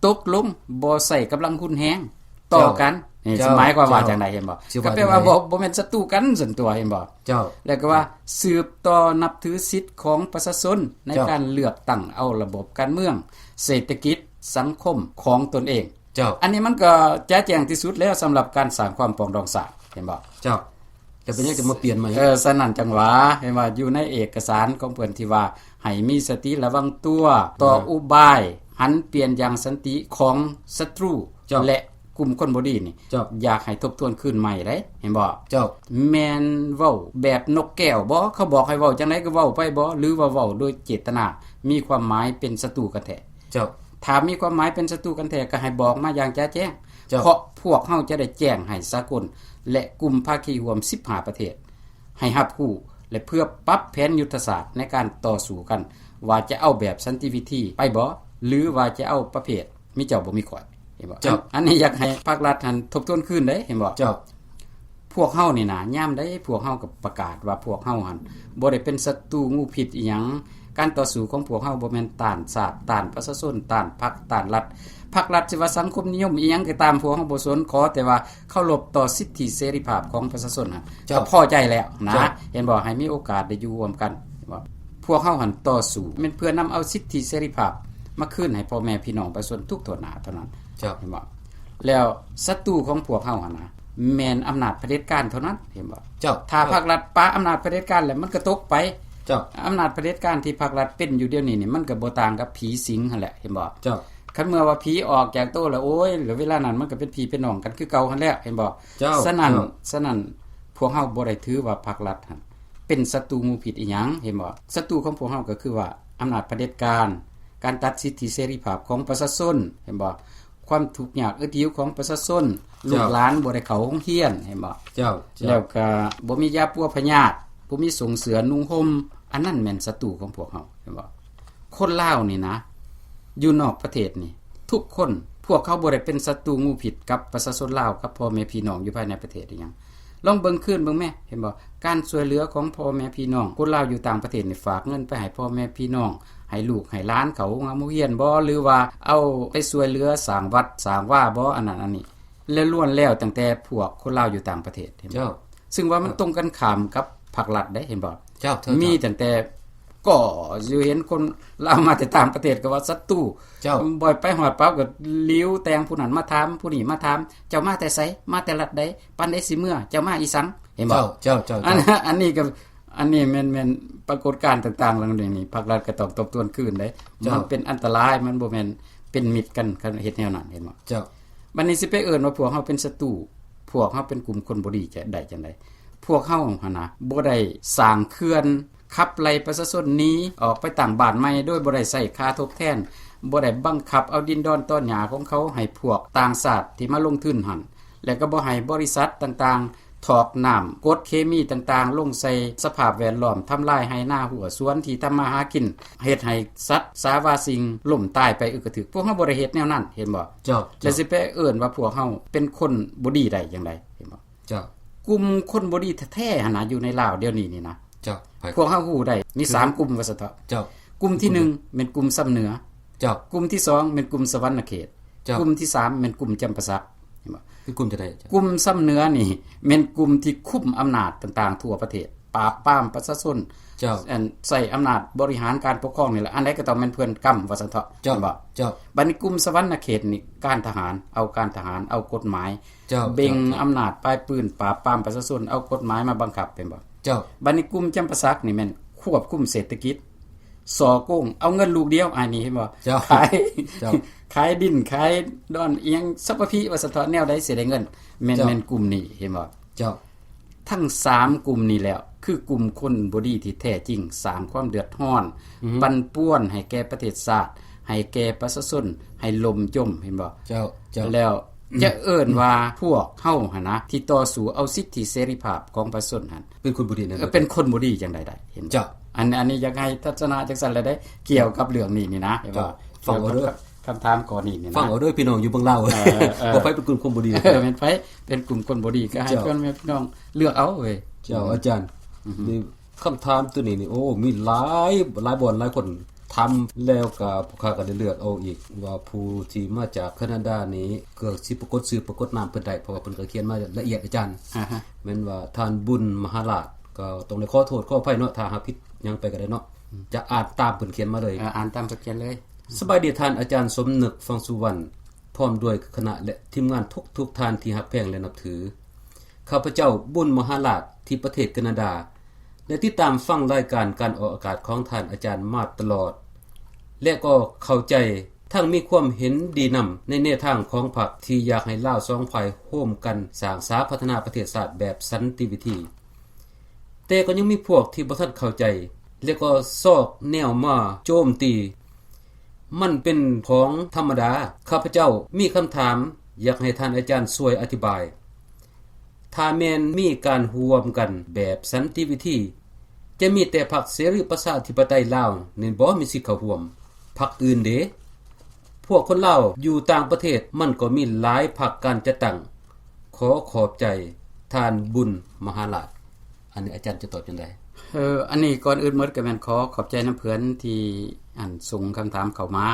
ຕົກລົງບໍ່ໃຊ້ກຳລັງຮຸນແຮງຕໍ່ກັນ. ເຈົ້າ. ນີ້ ເຈົ້າ. ໝາຍຄວາມວ່າ ເຈົ້າ. ຈັ່ງໃດ ເຫັນບໍ່? ຊິວ່າ ກໍແປວ່າ ຈັ່ງໃດ? ບໍ່ ບໍ່ແມ່ນສັດຕູກັນຊັ້ນຕົວະ ເຫັນບໍ່? ເຈົ້າ. ແລ້ວກໍວ່າ ເຈົ້າ. ສືບຕໍ່ນັບຖືສິດຂອງປະຊາຊົນໃນ ເຈົ້າ. ການເລືອກຕັ້ງເອົາລະບົບການເມືອງ, ເສດຖະກິດ, ສັງຄົມຂອງຕົນເອງ. ເຈົ້າ. ອັນນີ້ມັນກໍຈະແຈ້ງທີ່ສຸດແລ້ວ ສຳລັບການສ້າງຄວາມປອງດອງຊາດ ເຫັນບໍ່? ເຈົ້າ. ແຕ່ເປັນຫຍັງຈະມາປ່ຽນໃໝ່? ເອີ ສະນັ້ນຈັ່ງວ່າ ເຫັນວ່າຢູ່ໃນເອກະສານຂອງເພິ່ນທີ່ວ່າ ໃຫ້ມີສະຕິລະວັງຕົວຕໍ່ ເອີ ອຸບາຍຫັນປ່ຽນຢ່າງສັນຕິຂອງສັດຕູ ເຈົ້າ. ແລະ ກຸ່ມຄົນບໍ່ດີນີ້ ເຈົ້າ. ຢາກໃຫ້ທົບທວນຄືນໃໝ່ເດ້ ເຫັນບໍ່? ເຈົ້າ. ແມ່ນເວົ້າແບບນົກແກ້ວບໍ່? ເຂົາບອກໃຫ້ເວົ້າຈັ່ງໃດກໍເວົ້າໄປບໍ່? ຫຼືວ່າເວົ້າໂດຍເຈດຕະນາ ມີຄວາມໝາຍເປັນສັດຕູກັນແທ້? ເຈົ້າ. ຖ້າມີຄວາມໝາຍເປັນສັດຕູກັນແທ້ ກໍໃຫ້ບອກມາຢ່າງຈະແຈ້ງ ເຈົ້າ. ເພາະພວກເຮົາຈະໄດ້ແຈ້ງໃຫ້ສາກົນ ແລະ ກຸ່ມພາຄີຮ່ວມສິບຫ້າປະເທດ ໃຫ້ຮັບຮູ້ ແລະ ເພື່ອປັບແຜນຍຸດທະສາດໃນການຕໍ່ສູ້ກັນ ວ່າຈະເອົາແບບສັນຕິວິທີໄປບໍ່ ຫຼືວ່າຈະເອົາປະເພດມີເຈົ້າບໍ່ມີຂ້ອຍ ເຫັນບໍ່? ເຈົ້າ. ອັນ ອັນນີ້ຢາກໃຫ້ພາກລັດຫັ້ນທົບທວນຄືນເດ້ ເຫັນບໍ່? ເຈົ້າ. ພວກເຮົານີ້ນະ ຍາມໃດພວກເຮົາກໍປະກາດວ່າພວກເຮົາຫັ້ນບໍ່ໄດ້ເປັນສັດຕູງູພິດອີ່ຫຍັງ, ການຕໍ່ສູ້ຂອງພວກເຮົາບໍ່ແມ່ນຕ້ານຊາດ, ຕ້ານປະຊາຊົນ, ຕ້ານພັກ, ຕ້ານລັດ. ພັກລັດຊິວ່າສັງຄົມນິຍົມອີ່ຫຍັງກໍຕາມ, ພວກເຮົາບໍ່ສົນ, ຂໍແຕ່ວ່າເຄົາລົບຕໍ່ສິດທິເສລີພາບຂອງປະຊາຊົນຫັ້ນ ເຈົ້າ ກໍພໍໃຈແລ້ວນະ. ເຈົ້າ. ເຫັນບໍ່? ໃຫ້ມີໂອກາດໄດ້ຢູ່ຮ່ວມກັນ, ເຫັນບໍ່? ພວກເຮົາຫັ້ນຕໍ່ສູ້ແມ່ນເພື່ອນຳເອົາສິດທິເສລີພາບມາຄືນໃຫ້ພໍ່ແມ່ພີ່ນ້ອງປະຊາຊົນທຸກທົ່ວໜ້າເທົ່ານັ້ນ. ເຈົ້າ. ເຫັນບໍ່? ແລ້ວສັດຕູຂອງພວກເຮົາຫັ້ນນະ ແມ່ນອຳນາດຜະເດັດການເທົ່ານັ້ນ, ເຫັນບໍ່? ເຈົ້າ. ຖ້າ ເຈົ້າ ພັກລັດປະອຳນາດຜະເດັດການແລ້ວ ມັນກໍຕົກໄປ. ເຈົ້າ. ອຳນາດຜະເດັດການທີ່ພັກລັດເປັນຢູ່ດຽວນີ້ນີ້ ມັນກໍບໍ່ຕ່າງກັບຜີສິງຫັ້ນແຫຼະ, ເຫັນບໍ່? ເຈົ້າ. ຄັນເມື່ອວ່າຜີອອກຈາກໂຕແລ້ວ ໂອ້ຍ ແລ້ວເວລານັ້ນມັນກໍເປັນຜີເປັນນ້ອງກັນຄືເກົ່າຫັ້ນແຫຼະ, ເຫັນບໍ່? ເຈົ້າ. ສະນັ້ນ ເຈົ້າ. ສະນັ້ນ ພວກເຮົາບໍ່ໄດ້ຖືວ່າພັກລັດຫັ້ນເປັນສັດຕູງູພິດອີ່ຫຍັງ, ເຫັນບໍ່? ສັດຕູຂອງພວກເຮົາກໍຄືວ່າອຳນາດຜະເດັດການ, ການຕັດສິດທິເສລີພາບຂອງປະຊາຊົນ, ເຫັນບໍ່? ຄວາມທຸກຍາກອຶດຫິວຂອງປະຊາຊົນ, ເຈົ້າ. ລູກຫຼານບໍ່ໄດ້ເຂົ້າໂຮງຮຽນ, ເຫັນບໍ່? ເຈົ້າ. ເຈົ້າ. ແລ້ວກໍບໍ່ມີຢາປົວພະຍາດ, ບໍ່ມີສົ້ງເສື້ອນຸ່ງຫົ່ມ, ອັນນັ້ນແມ່ນສັດຕູຂອງພວກເຮົາ, ເຫັນບໍ່? ຄົນລາວນີ້ນະ ຢູ່ນອກປະເທດນີ້ ທຸກຄົນພ ພວກເຂົາບໍ່ໄດ້ເປັນສັດຕູງູພິດກັບປະຊາຊົນລາວ ກັບພໍ່ແມ່ພີ່ນ້ອງຢູ່ພາຍໃນປະເທດອີ່ຫຍັງ. ລອງເບິ່ງຄືນເບິ່ງແມ້ ເຫັນບໍ່? ການຊ່ວຍເຫຼືອຂອງພໍ່ແມ່ພີ່ນ້ອງຄົນລາວຢູ່ຕ່າງປະເທດນີ້ ຝາກເງິນໄປໃຫ້ພໍ່ແມ່ພີ່ນ້ອງ ໃຫ້ລູກໃຫ້ຫຼານເຂົ້າໂຮງຮຽນບໍ່ ຫຼືວ່າເອົາໄປຊ່ວຍເຫຼືອສ້າງວັດສ້າງວາບໍ່ ອັນນັ້ນອັນນີ້ ແລະ ລ້ວນແລ້ວຕັ້ງແຕ່ພວກຄົນລາວຢູ່ຕ່າງປະເທດ ເຫັນບໍ່? ເຈົ້າ ຊຶ່ງວ່າມັນ ເຈົ້າ ຕົງກັນຂ້າມກັບພາກລັດເດ້ ເຫັນບໍ່? ເຈົ້າ ເຈົ້າ ມີ ເຈົ້າ ຕັ້ງແຕ່ກໍຢູ່ ເຫັນຄົນລາວມາແຕ່ຕ່າງປະເທດກໍວ່າສັດຕູ ເຈົ້າ ບໍ່ໄປຮອດປັບກໍຫຼຽວແຕ່ງຜູ້ນັ້ນມາຖາມ ຜູ້ນີ້ມາຖາມ ເຈົ້າມາແຕ່ໃສ? ມາແຕ່ລັດໃດ? ປານໃດຊິເມືອ? ເຈົ້າມາອີ່ສັງ? ເຫັນບໍ່? ເຈົ້າ ເຈົ້າ ເຈົ້າ ອັນ ເຈົ້າ ອັນນີ້ກໍ ອັນນີ້ແມ່ນ ແມ່ນປາກົດການຕ່າງໆ ເລື່ອງນີ້ ພາກລັດກໍຕ້ອງທົບທວນຄືນເດ້. ເຈົ້າ ມັນເປັນອັນຕະລາຍ ມັນບໍ່ແມ່ນເປັນມິດກັນ ຄັນເຮັດແນວນັ້ນ ເຫັນບໍ່? ເຈົ້າ ບັດນີ້ຊິໄປເອີ້ນວ່າພວກເຮົາເປັນສັດຕູ ພວກເຮົາເປັນກຸ່ມຄົນບໍ່ດີຈະ ໄດ້ຈັ່ງໃດ? ພວກເຮົາຫັ້ນນະ ບໍ່ໄດ້ສ້າງເຂື່ອນຂັບໄລ່ປະຊາຊົນໜີອອກໄປຕັ້ງບ້ານໃໝ່ ໂດຍບໍ່ໄດ້ໃຊ້ຄ່າທົດແທນ, ບໍ່ໄດ້ບັງຄັບເອົາດິນດອນຕອນຫຍ້າຂອງເຂົາໃຫ້ພວກຕ່າງຊາດທີ່ມາລົງທຶນຫັ້ນ ແລະ ກໍບໍ່ໃຫ້ບໍລິສັດຕ່າງໆ ຖອກນ້ຳກົດເຄມີຕ່າງໆລົງໃສ່ສະພາບແວດລ້ອມ, ທຳລາຍໄຮ່ນາຮົ້ວສວນທີ່ທຳມາຫາກິນ, ເຮັດໃຫ້ສັດສາວາສິ່ງລົ້ມຕາຍໄປອຶກກະທຶກ. ພວກເຮົາບໍ່ໄດ້ເຮັດແນວນັ້ນ, ເຫັນບໍ່? ເຈົ້າ, ແລະ ເຈົ້າ. ຊິໄປເອີ້ນວ່າພວກເຮົາເປັນຄົນບໍ່ດີໄດ້ຈັ່ງໃດ, ເຫັນບໍ່? ເຈົ້າ. ກຸ່ມຄົນບໍ່ດີແທ້ໆຫັ້ນນະ ຢູ່ໃນລາວດຽວນີ້ນີ້ນະ, ເຈົ້າ. ພວກເຮົາຮູ້ໄດ້ມີສາມກຸ່ມວ່າຊັ້ນເຖາະ. ເຈົ້າ. ກຸ່ມທີໜຶ່ງແມ່ນກຸ່ມຊຳເໜືອ. ເຈົ້າ. ກຸ່ມທີສອງແມ່ນກຸ່ມສະຫວັນນະເຂດ. ເຈົ້າ. ກຸ່ມທີສາມແມ່ນກຸ່ມຈຳປາສັກ. ເຫັນບໍ່? ຄືກຸ່ມຈັ່ງໃດ? ເຈົ້າ. ກຸ່ມຊຳເໜືອນີ້ແມ່ນກຸ່ມທີ່ຄຸມອຳນາດຕ່າງໆທົ່ວປະເທດ, ປາບປາມປະຊາຊົນ, ເຈົ້າ. ອັນ ໃຊ້ອຳນາດບໍລິຫານການປົກຄອງນີ້ແຫຼະ, ອັນໃດກໍຕ້ອງແມ່ນເພື່ອນກຳວ່າຊັ້ນເຖາະ. ເຈົ້າ. ເຫັນບໍ່? ເຈົ້າ. ບັດນີ້ກຸ່ມສະຫວັນນະເຂດນີ້ ການທະຫານ, ເອົາການທະຫານ, ເອົາກົດໝາຍ, ເຈົ້າ. ເບັງ ເຈົ້າ. ອຳນາດປາຍປືນ, ປາບປາມປະຊາຊົນ, ເອົາກົດໝາຍມາບັງຄັບ, ເຫັນບໍ່? ເຈົ້າ. ບັດນີ້ກຸ່ມຈຳປາສັກນີ້ແມ່ນຄວບຄຸມເສດຖະກິດ, ສໍ້ໂກງ, ເອົາເງິນລູກດຽວ, ອັນນີ້ເຫັນບໍ່? ເຈົ້າ. ຂາຍ, ເຈົ້າ. ຂາຍດິນ, ຂາຍດອນອີ່ຫຍັງ, ສັບພະພິວ່າຊັ້ນເຖາະ, ແນວໃດຊິໄດ້ເງິນ, ແມ່ນ, ເຈົ້າ. ແມ່ນກຸ່ມນີ້, ເຫັນບໍ່? ເຈົ້າ. ທັງສາມກຸ່ມນີ້ແຫຼະ ຄືກຸ່ມຄົນບໍ່ດີທີ່ແທ້ຈິງ, ສ້າງຄວາມເດືອດຮ້ອນ, ອືຮຶ. ປັ່ນປ່ວນໃຫ້ແກ່ປະເທດຊາດ, ໃຫ້ແກ່ປະຊາຊົນ, ໃຫ້ລົ້ມຈົມ, ເຫັນບໍ່? ເຈົ້າ, ເຈົ້າ. ແລ້ວຈະເອີ້ນວ່າພວກເຮົາຫັ້ນນະ ທີ່ຕໍ່ສູ້ເອົາສິດທິເສລີພາບຂອງປະຊາຊົນຫັ້ນ ເປັນຄົນບໍ່ດີນັ້ນ, ເອີ, ເປັນຄົນບໍ່ດີຈັ່ງໃດໄດ້, ເຫັນບໍ່? ເຈົ້າ. ອັນ, ອັນນີ້ຢາກໃຫ້ທັດສະນະຈັ່ງຊັ້ນລະໄດ໋ ກ່ຽວກັບເລື່ອງນີ້ນີ້ນະ, ເຫັນບໍ່? ເຈົ້າ. ຟັງເອົາເດີ. ຄຳຖາມຂໍ້ນີ້ນີ້ນະ. ຟັງເອົາເດີພີ່ນ້ອງຢູ່ເມືອງລາວ. ເອີ, ເອີ. ວ່າໃຜເປັນກຸ່ມຄົນບໍ່ດີ? ເອີ, ແມ່ນໃຜເປັນກຸ່ມຄົນບໍ່ດີ? ກໍໃຫ້ ເຈົ້າ. ພໍ່ແມ່ພີ່ນ້ອງເລືອກເອົາເວີຍ. ເຈົ້າ, ອືມ. ອາຈານ, ອືຮຶ. ນີ້ຄຳຖາມຕົວນີ້ນີ້ ໂອ້ ມີຫຼາຍ, ຫຼາຍບ່ອນ ຫຼາຍຄົນຖາມ, ແລ້ວກໍພວກຂ້າກໍໄດ້ເລືອກເອົາອີກ ວ່າຜູ້ທີ່ມາຈາກການາດານີ້ ກໍຊິປາກົດຊື່ປາກົດນາມເພິ່ນໄດ້ ເພາະວ່າເພິ່ນກໍຂຽນມາລະອຽດ, ອາຈານ. ອາຮະ. ແມ່ນວ່າທ່ານບຸນມະຫາລາດ, ກໍຕ້ອງໄດ້ຂໍໂທດຂໍອະໄພເນາະ ຖ້າຫາກຜິດຫຍັງໄປກໍໄດ້ເນາະ. ອືມ. ຈະອ່ານຕາມເພິ່ນຂຽນມາເລີຍ. ເອີ, ອ່ານຕາມເພິ່ນຂຽນເລີຍ. ສະບາຍດີທ່ານອາຈານສົມນຶກ ຟັງສຸວັນ ພ້ອມດ້ວຍຄະນະ ແລະ ທີມງານທຸກໆທ່ານທີ່ຮັກແພງ ແລະ ນັບຖື. ຂ້າພະເຈົ້າ ບຸນມະຫາລາດ ທີ່ປະເທດການາດາ ໄດ້ຕິດຕາມຟັງລາຍການການອອກອາກາດຂອງທ່ານອາຈານມາຕະຫຼອດ ແລະ ກໍເຂົ້າໃຈ ທັງມີຄວາມເຫັນດີນຳໃນແນວທາງຂອງພັກທີ່ຢາກໃຫ້ລາວສອງຝ່າຍໂຮມກັນສ້າງສາພັດທະນາປະເທດຊາດແບບສັນຕິວິທີ. ແຕ່ກໍຍັງມີພວກທີ່ບໍ່ທັນເຂົ້າໃຈ ແລະ ກໍຊອກແນວມາໂຈມຕີ. ມັນເປັນຂອງທຳມະດາ. ຂ້າພະເຈົ້າມີຄຳຖາມ ຢາກໃຫ້ທ່ານອາຈານຊ່ວຍອະທິບາຍ. ຖ້າແມ່ນມີການຮ່ວມກັນແບບສັນຕິວິທີ, ຈະມີແຕ່ພັກເສລີປະຊາທິປະໄຕລາວນີ້ບໍ່ມີສິດເຂົ້າຮ່ວມ? ພັກອື່ນເດ? ພວກຄົນລາວຢູ່ຕ່າງປະເທດ ມັນກໍມີຫຼາຍພັກການຈັດຕັ້ງ. ຂໍຂອບໃຈທ່ານບຸນມະຫາລາດ. ອັນນີ້ອາຈານຈະຕອບຈັ່ງໃດ? ເອີ, ອັນນີ້ກ່ອນອື່ນໝົດກໍແມ່ນຂໍຂອບໃຈນຳເພື່ອນທີ່ ອັນ ສົ່ງຄຳຖາມເຂົ້າມາ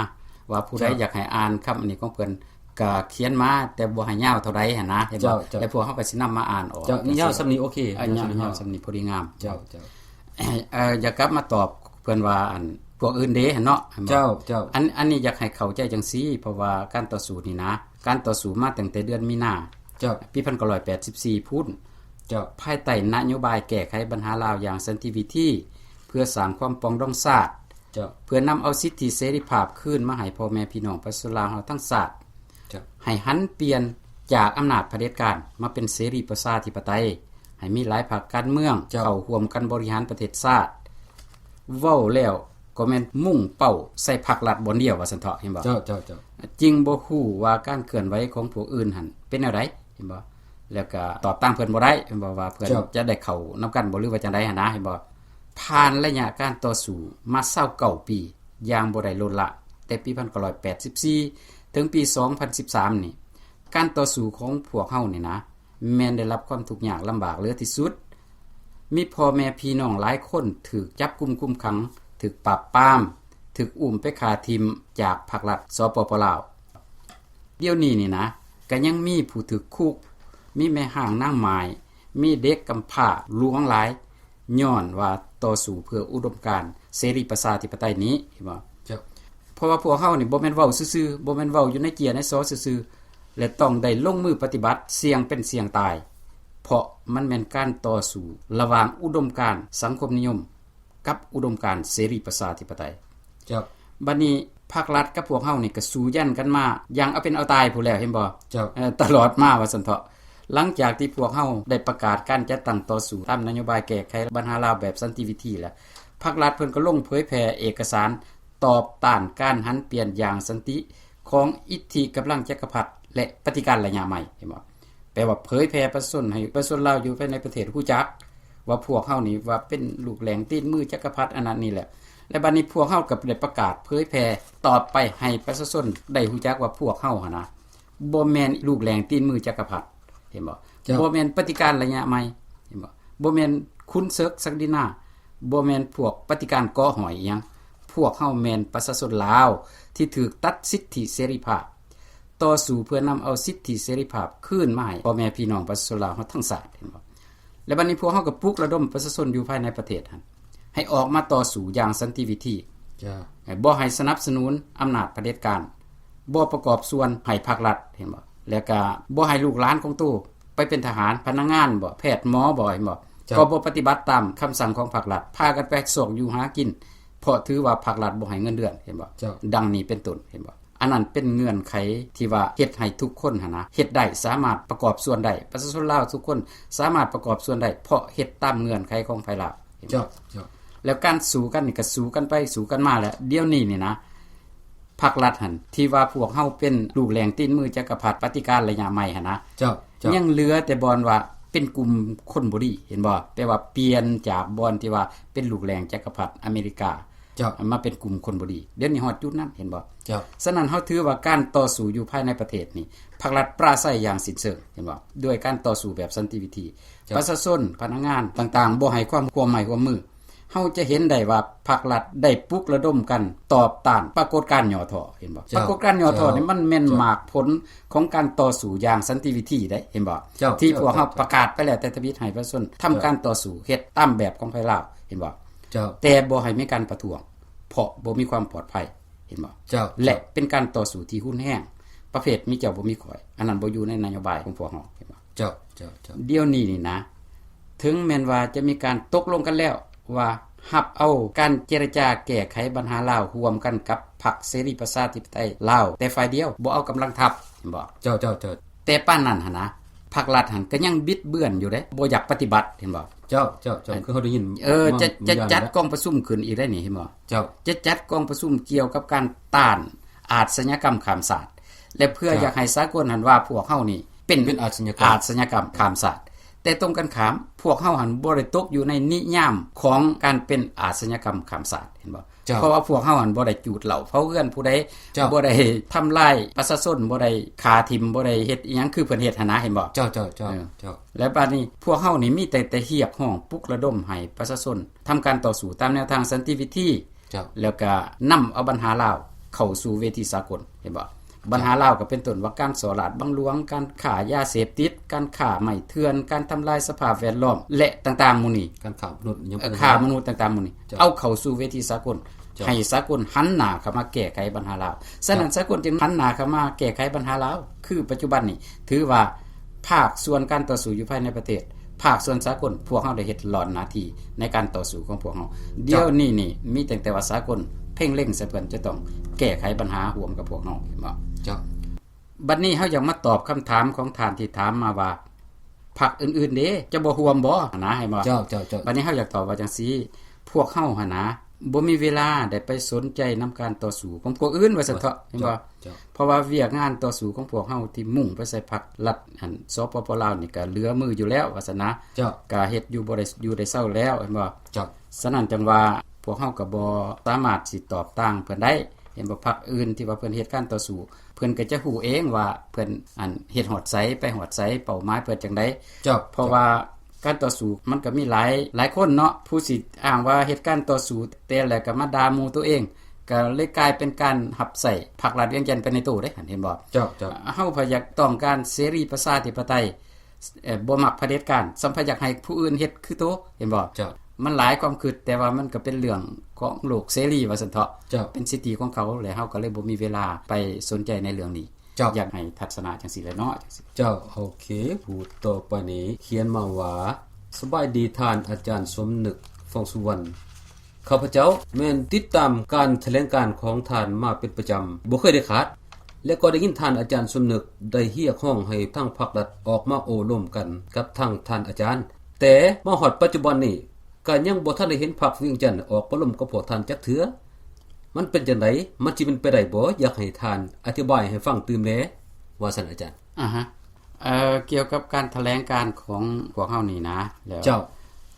ວ່າຜູ້ໃດ ເຈົ້າ. ຢາກໃຫ້ອ່ານຄຳອັນນີ້ຂອງເພິ່ນ ກໍຂຽນມາ, ແຕ່ບໍ່ໃຫ້ຍາວເທົ່າໃດຫັ້ນນະ, ເຫັນບໍ່? ເຈົ້າ, ເຈົ້າ. ແລ້ວພວກເຮົາກໍຊິນຳມາອ່ານອອກ. ເຈົ້າ, ຍາວສ່ຳນີ້ໂອເຄ. ເອີ, ຍາວ, ຍາວສ່ຳນີ້ພໍດີງາມ. ເຈົ້າ, ເຈົ້າ. ເອີ, ຢາກກັບມາຕອບເພິ່ນວ່າ ອັນ ພວກອື່ນເດຫັ້ນເນາະ, ເຫັນບໍ່? ເຈົ້າ, ເຈົ້າ. ອັນ, ອັນນີ້ຢາກໃຫ້ເຂົ້າໃຈຈັ່ງຊີ້, ເພາະວ່າການຕໍ່ສູ້ນີ້ນະ, ການຕໍ່ສູ້ມາຕັ້ງແຕ່ເດືອນມີນາ ເຈົ້າ. ປີພັນເກົ້າຮ້ອຍແປດສິບສີ່ພຸ້ນ, ເຈົ້າ. ພາຍໃຕ້ນະໂຍບາຍແກ້ໄຂບັນຫາລາວຢ່າງສັນຕິວິທີ ເພື່ອສ້າງຄວາມປອງດອງຊາດ, ເຈົ້າ. ເພື່ອນຳເອົາສິດທິເສລີພາບຄືນມາໃຫ້ພໍ່ແມ່ພີ່ນ້ອງປະຊາຊົນລາວເຮົາທັງຊາດ, ເຈົ້າ. ໃຫ້ຫັນປ່ຽນຈາກອຳນາດຜະເດັດການມາເປັນເສລີປະຊາທິປະໄຕ, ໃຫ້ມີຫຼາຍພັກການເມືອງ ເຈົ້າ. ເຂົ້າຮ່ວມກັນບໍລິຫານປະເທດຊາດ. ເວົ້າແລ້ວກໍແມ່ນມຸ່ງເປົ້າໃສ່ພັກລັດບ່ອນດຽວວ່າຊັ້ນເຖາະ, ເຫັນບໍ່? ເຈົ້າ, ເຈົ້າ, ເຈົ້າ. ຈຶ່ງບໍ່ຮູ້ວ່າການເຄື່ອນໄຫວຂອງພວກອື່ນຫັ້ນເປັນແນວໃດ, ເຫັນບໍ່? ແລ້ວກໍຕອບຕ່າງເພິ່ນບໍ່ໄດ້, ເຫັນບໍ່ ວ່າເພິ່ນ ເຈົ້າ. ຈະໄດ້ເຂົ້ານຳກັນບໍ່ ຫຼືວ່າຈັ່ງໃດຫັ້ນນະ, ເຫັນບໍ່? ຜ່ານໄລຍະການຕໍ່ສູ້ມາຊາວເກົ້າປີຢ່າງບໍ່ໄດ້ລົດລະ, ແຕ່ປີພັນເກົ້າຮ້ອຍແປດສິບສີ່ ເຖິງປີສອງພັນສິບສາມນີ້ ການຕໍ່ສູ້ຂອງພວກເຮົານີ້ນະ ແມ່ນໄດ້ຮັບຄວາມທຸກຍາກລຳບາກເຫຼືອທີ່ສຸດ. ມີພໍ່ແມ່ພີ່ນ້ອງຫຼາຍຄົນຖືກຈັບກຸມຄຸມຂັງ, ຖືກປາບປາມ, ຖືກອຸ້ມໄປຂ້າຖິ້ມຈາກພັກລັດ ສປປ ລາວ. ດຽວນີ້ນີ້ນະ ກະຍັງມີຜູ້ຖືກຄຸກ, ມີແມ່ຮ້າງນາງໝ້າຍ, ມີເດັກກຳພ້າຫຼວງຫຼາຍ ຍ້ອນວ່າຕໍ່ສູ້ເພື່ອອຸດົມການເສລີປະຊາທິປະໄຕນີ້ ເຫັນບໍ່? ເຈົ້າ. ເພາະວ່າພວກເຮົານີ້ບໍ່ແມ່ນເວົ້າຊື່ໆ, ບໍ່ແມ່ນເວົ້າຢູ່ໃນເຈ້ຍໃນຊໍຊື່ໆ ແລະ ຕ້ອງໄດ້ລົງມືປະຕິບັດ, ສ່ຽງເປັນສ່ຽງຕາຍ, ເພາະມັນແມ່ນການຕໍ່ສູ້ລະຫວ່າງອຸດົມການສັງຄົມນິຍົມ ກັບອຸດົມການເສລີປະຊາທິປະໄຕ. ເຈົ້າ. ບັດນີ້ພັກລັດກັບພວກເຮົານີ້ກໍສູ້ຢັນກັນມາຢ່າງເອົາເປັນເອົາຕາຍພຸ້ນແລ້ວ ເຫັນບໍ່? ເຈົ້າ. ເອີ ຕະຫຼອດມາວ່າຊັ້ນເຖາະ. ຫຼັງຈາກທີ່ພວກເຮົາໄດ້ປະກາດການຈັດຕັ້ງຕໍ່ສູ້ຕາມນະໂຍບາຍແກ້ໄຂບັນຫາລາວແບບສັນຕິວິທີແລ້ວ, ພັກລັດເພິ່ນກໍລົງເຜີຍແຜ່ເອກະສານຕອບຕ້ານການຫັນປ່ຽນຢ່າງສັນຕິຂອງອິດທິກຳລັງຈັກກະພັດ ແລະ ປະຕິການໄລຍະໃໝ່ ເຫັນບໍ່? ແປວ່າເຜີຍແຜ່ປະຊາຊົນ ໃຫ້ປະຊາຊົນລາວຢູ່ພາຍໃນປະເທດຮູ້ຈັກວ່າພວກເຮົານີ້ວ່າເປັນລູກແຫຼງຕີນມືຈັກກະພັດອັນນັ້ນນີ້ແຫຼະ. ແລະ ບັດນີ້ພວກເຮົາກໍໄດ້ປະກາດເຜີຍແຜ່ຕໍ່ໄປໃຫ້ປະຊາຊົນໄດ້ຮູ້ຈັກວ່າພວກເຮົາຫັ້ນນະ ບໍ່ແມ່ນລູກແຫຼງຕີນມືຈັກກະພັດ ເຫັນບໍ່? ເຈົ້າ. ບໍ່ແມ່ນປະຕິການໄລຍະໃໝ່ ເຫັນບໍ່? ບໍ່ແມ່ນຂຸນເສິກສັກດິນາ, ບໍ່ແມ່ນພວກປະຕິການເກາະຫອຍອີ່ຫຍັງ. ພວກເຮົາແມ່ນປະຊາຊົນລາວທີ່ຖືກຕັດສິດທິເສລີພາບ, ຕໍ່ສູ້ເພື່ອນຳເອົາສິດທິເສລີພາບຄືນມາໃຫ້ພໍ່ແມ່ພີ່ນ້ອງປະຊາຊົນລາວເຮົາທັງຊາດ ເຫັນບໍ່? ແລະ ບັດນີ້ພວກເຮົາກໍປຸກລະດົມປະຊາຊົນຢູ່ພາຍໃນປະເທດຫັ້ນ ໃຫ້ອອກມາຕໍ່ສູ້ຢ່າງສັນຕິວິທີ. ເຈົ້າ. ໃຫ້ ບໍ່ໃຫ້ສະໜັບສະໜູນອຳນາດຜະເດັດການ, ບໍ່ປະກອບສ່ວນໃຫ້ພັກລັດ ເຫັນບໍ່? ແລ້ວກະບໍ່ໃຫ້ລູກຫຼານຂອງໂຕໄປເປັນທະຫານ, ພະນັກງານບໍ, ແພດໝໍບໍ, ເຫັນບໍ່? ເຈົ້າ. ກໍບໍ່ປະຕິບັດຕາມຄຳສັ່ງຂອງພັກລັດ, ພາກັນໄປຊອກຢູ່ຫາກິນ ເພາະຖືວ່າພັກລັດບໍ່ໃຫ້ເງິນເດືອນ ເຫັນບໍ່? ເຈົ້າ. ດັ່ງນີ້ເປັນຕົ້ນ ເຫັນບໍ່? ອັນນັ້ນເປັນເງື່ອນໄຂທີ່ວ່າເຮັດໃຫ້ທຸກຄົນຫັ້ນນະ ເຮັດໄດ້, ສາມາດປະກອບສ່ວນໄດ້, ປະຊາຊົນລາວທຸກຄົນສາມາດປະກອບສ່ວນໄດ້ ເພາະເຮັດຕາມເງື່ອນໄຂຂອງຝ່າຍລາວ. ເຈົ້າ, ເຈົ້າ. ແລ້ວການສູ້ກັນນີ້ກໍສູ້ກັນໄປສູ້ກັນມາແຫຼະ. ດຽວນີ້ນີ້ນະ ພັກລັດຫັ້ນ ທີ່ວ່າພວກເຮົາເປັນລູກແຫຼງຕີນມືຈັກກະພັດປະຕິການໄລຍະໃໝ່ຫັ້ນນະ, ເຈົ້າ, ເຈົ້າ. ຍັງເຫຼືອແຕ່ບ່ອນວ່າເປັນກຸ່ມຄົນບໍ່ດີ ເຫັນບໍ່? ແປວ່າປ່ຽນຈາກບ່ອນທີ່ວ່າເປັນລູກແຫຼງຈັກກະພັດອາເມລິກາ ເຈົ້າ. ມາເປັນກຸ່ມຄົນບໍ່ດີ. ດຽວນີ້ຮອດຈຸດນັ້ນ ເຫັນບໍ່? ເຈົ້າ. ສະນັ້ນ ເຮົາຖືວ່າການຕໍ່ສູ້ຢູ່ພາຍໃນປະເທດນີ້ ພັກລັດປາໄສຢ່າງສິ້ນເຊີງ ເຫັນບໍ່? ດ້ວຍການຕໍ່ສູ້ແບບສັນຕິວິທີ. ເຈົ້າ. ປະຊາຊົນ, ພະນັກງານຕ່າງໆ ບໍ່ໃຫ້ຄວາມຮ່ວມໄມ້ຮ່ວມມື. ເຮົາຈະເຫັນໄດ້ວ່າພັກລັດໄດ້ປຸກລະດົມກັນຕອບຕ້ານປາກົດການຫຍໍ້ທໍ້ ເຫັນບໍ່? ເຈົ້າ. ປາກົດການຫຍໍ້ທໍ້ນີ້ ເຈົ້າ. ມັນແມ່ນ ເຈົ້າ. ໝາກຜົນຂອງການຕໍ່ສູ້ຢ່າງສັນຕິວິທີເດ້ ເຫັນບໍ່? ເຈົ້າ. ທີ່ພວກເຮົາ ເຈົ້າ. ປະກາດໄປແລ້ວແຕ່ທຳອິດໃຫ້ປະຊາຊົນທຳ ເຈົ້າ. ການຕໍ່ສູ້ ເຮັດຕາມແບບຂອງໄທລາວ ເຫັນບໍ່? ເຈົ້າ. ແຕ່ບໍ່ໃຫ້ມີການປະທ້ວງ ເພາະບໍ່ມີຄວາມປອດໄພ ເຫັນບໍ່? ເຈົ້າ. ແລະ ເຈົ້າ. ເປັນການຕໍ່ສູ້ທີ່ຮຸນແຮງ ປະເພດມີເຈົ້າບໍ່ມີຂ້ອຍ ອັນນັ້ນບໍ່ຢູ່ໃນນະໂຍບາຍຂອງພວກເຮົາ ເຫັນບໍ່? ເຈົ້າ, ເຈົ້າ, ເຈົ້າ. ດຽວນີ້ນີ້ນະ ເຖິງແມ່ນວ່າຈະມີການຕົກລົງກັນແລ້ວວ່າຮັບເອົາການເຈລະຈາແກ້ໄຂບັນຫາລາວຮ່ວມກັນກັບພັກເສລີປະຊາທິປະໄຕລາວແຕ່ຝ່າຍດຽວ ບໍ່ເອົາກຳລັງທັບ ເຫັນບໍ່? ເຈົ້າ, ເຈົ້າ, ເຈົ້າ. ແຕ່ປານນັ້ນຫັ້ນນະ ພັກລັດຫັ້ນກໍຍັງບິດເບືອນຢູ່ເດ້ ບໍ່ຢາກປະຕິບັດ ເຫັນບໍ່? ເຈົ້າ, ເຈົ້າ, ເຈົ້າ. ຄືເຮົາໄດ້ຍິນ ເອີ ຈະ ຈະຈັດກອງປະຊຸມຂຶ້ນອີກໄດ້ນີ້ ເຫັນບໍ່? ເຈົ້າ. ຈະຈັດກອງປະຊຸມກ່ຽວກັບການຕ້ານອາດສະຍາກຳຂ້າມຊາດ ແລະ ເພື່ອ ເຈົ້າ. ຢາກໃຫ້ສາກົນຫັ້ນວ່າພວກເຮົານີ້ເປັນ ເປັນອາດສະຍາກຳ ອາດສະຍາກຳຂ້າມຊາດ. ແຕ່ຕົງກັນຂ້າມ ພວກເຮົາຫັ້ນບໍ່ໄດ້ຕົກຢູ່ໃນນິຍາມຂອງການເປັນອາດສະຍາກຳຂ້າມຊາດ ເຫັນບໍ່? ເຈົ້າ. ເພາະວ່າພວກເຮົາຫັ້ນບໍ່ໄດ້ຈູດເຫຼົ້າເຜົາເຮືອນຜູ້ໃດ ເຈົ້າ. ບໍ່ໄດ້ທຳລາຍປະຊາຊົນ ບໍ່ໄດ້ຂ້າຖິ້ມ ບໍ່ໄດ້ເຮັດອີ່ຫຍັງຄືເພິ່ນເຮັດຫັ້ນນະ ເຫັນບໍ່? ເຈົ້າ, ເຈົ້າ, ເຈົ້າ, ເອີ. ເຈົ້າ. ແລະ ບາດນີ້ພວກເຮົານີ້ມີແຕ່ ແຕ່ຮຽກຮ້ອງປຸກລະດົມໃຫ້ປະຊາຊົນທຳການຕໍ່ສູ້ຕາມແນວທາງສັນຕິວິທີ ເຈົ້າ. ແລ້ວກະນຳເອົາບັນຫາລາວເຂົ້າສູ່ເວທີສາກົນ ເຫັນບໍ່? ບັນຫາລາວກໍເປັນຕົ້ນວ່າການສໍ້ລາດບັງຫຼວງ, ການຄ້າຢາເສບຕິດ, ການຄ້າໄມ້ເຖື່ອນ, ການທຳລາຍສະພາບແວດລ້ອມ ແລະ ຕ່າງໆໝູ່ນີ້ ການຄ້າມະນຸດ ການຄ້າມະນຸດຕ່າງໆໝູ່ນີ້ ເຈົ້າ. ເອົາເຂົ້າສູ່ເວທີສາກົນ ເຈົ້າ. ໃຫ້ສາກົນຫັນໜ້າເຂົ້າມາແກ້ໄຂບັນຫາລາວ. ສະນັ້ນ ເຈົ້າ. ສາກົນຈຶ່ງຫັນໜ້າເຂົ້າມາແກ້ໄຂບັນຫາລາວ. ຄືປັດຈຸບັນນີ້ ຖືວ່າພາກສ່ວນການຕໍ່ສູ້ຢູ່ພາຍໃນປະເທດ ພາກສ່ວນສາກົນ ພວກເຮົາໄດ້ເຮັດຫຼອນໜ້າທີ່ໃນການຕໍ່ສູ້ຂອງພວກເຮົາ. ເຈົ້າ. ດຽວນີ້ນີ້ ມີຕັ້ງແຕ່ວ່າສາກົນເພັ່ງເລັງໃສ່ເພິ່ນຈະຕ້ອງແກ້ໄຂບັນຫາຮ່ວມກັບພວກເຮົາ ເຫັນບໍ່? ເຈົ້າ. ບັດນີ້ເຮົາຢາກມາຕອບຄຳຖາມຂອງທ່ານທີ່ຖາມມາວ່າ ພັກອື່ນໆເດ້ ຈະບໍ່ຮ່ວມບໍ່? ຫັ້ນນະ ເຫັນບໍ່? ເຈົ້າ, ເຈົ້າ, ເຈົ້າ. ບັດນີ້ເຮົາຢາກຕອບວ່າຈັ່ງຊີ້ ພວກເຮົາຫັ້ນນະ ບໍ່ມີເວລາໄດ້ໄປສົນໃຈນຳການຕໍ່ສູ້ຂອງພວກອື່ນ ວ່າຊັ້ນເຖາະ ເຫັນບໍ່? ເຈົ້າ, ເຈົ້າ. ເພາະວ່າວຽກງານຕໍ່ສູ້ຂອງພວກເຮົາທີ່ມຸ່ງໄປໃສ່ພັກລັດ ອັນ ສປປ ລາວນີ້ກໍເຫຼືອມືຢູ່ແລ້ວ ວ່າຊັ້ນນະ ເຈົ້າ. ກໍເຮັດຢູ່ບໍ່ໄດ້ຢູ່ໄດ້ເຊົາແລ້ວ ເຫັນບໍ່? ເຈົ້າ. ສະນັ້ນຈັ່ງວ່າພວກເຮົາກໍບໍ່ສາມາດຊິຕອບຕ່າງເພິ່ນໄດ້ ເຫັນບໍ່? ພັກອື່ນທີ່ວ່າເພິ່ນເຮັດການຕໍ່ສູ້ ເພິ່ນກໍຈະຮູ້ເອງວ່າເພິ່ນ ອັນ ເຮັດຮອດໃສ ໄປຮອດໃສ ເປົ້າໝາຍເພິ່ນຈັ່ງໃດ. ເຈົ້າ ເພາະວ່າການຕໍ່ສູ້ມັນກໍມີຫຼາຍ ຫຼາຍຄົນເນາະ ຜູ້ຊິອ້າງວ່າເຮັດການຕໍ່ສູ້ ແຕ່ແລ້ວກໍມາດ່າໝູ່ໂຕເອງ ກໍເລີຍກາຍເປັນການຮັບໃຊ້ພັກລັດວຽງຈັນໄປໃນໂຕເດ້ ເຫັນບໍ່? ເຈົ້າ ເຈົ້າ ເຮົາພະຢາກຕ້ອງການເສລີປະຊາທິປະໄຕ ເອີ ບໍ່ມັກຜະເດັດການ ສ່ຳພະຢາກໃຫ້ຜູ້ອື່ນເຮັດຄືໂຕ ເຫັນບໍ່? ເຈົ້າ ມັນຫຼາຍຄວາມຄິດ ແຕ່ວ່າມັນກໍເປັນເລື່ອງຂອງໂລກເສລີວ່າຊັ້ນເຖາະ. ເຈົ້າ ເປັນສິດທິຂອງເຂົາ ແລະ ເຮົາກໍເລີຍບໍ່ມີເວລາໄປສົນໃຈໃນເລື່ອງນີ້. ເຈົ້າ ຢາກໃຫ້ທັດສະນະຈັ່ງຊີ້ແຫຼະເນາະ ຈັ່ງຊີ້. ເຈົ້າ ໂອເຄ ຜູ້ຕໍ່ໄປນີ້ຂຽນມາວ່າ ສະບາຍດີທ່ານອາຈານສົມນຶກ ຟອງສຸວັນ. ຂ້າພະເຈົ້າແມ່ນຕິດຕາມການຖະແຫຼງການຂອງທ່ານມາເປັນປະຈຳ ບໍ່ເຄີຍໄດ້ຂາດ ແລະ ກໍໄດ້ຍິນທ່ານອາຈານສົມນຶກໄດ້ຮຽກຮ້ອງໃຫ້ທາງພັກລັດອອກມາໂອ້ລົມກັນກັບທາງທ່ານອາຈານ, ແຕ່ມາຮອດປັດຈຸບັນນີ້ ກໍຍັງບໍ່ທັນໄດ້ເຫັນພັກວຽງຈັນອອກມາລົມກັບພວກທ່ານຈັກເທື່ອ. ມັນເປັນຈັ່ງໃດ? ມັນຊິເປັນໄປໄດ້ບໍ່? ຢາກໃຫ້ທ່ານອະທິບາຍໃຫ້ຟັງຕື່ມແດ່ ວ່າຊັ້ນອາຈານ. ອາຮະ ເອີ ກ່ຽວກັບການຖະແຫຼງການຂອງພວກເຮົານີ້ນະ ແລ້ວ ເຈົ້າ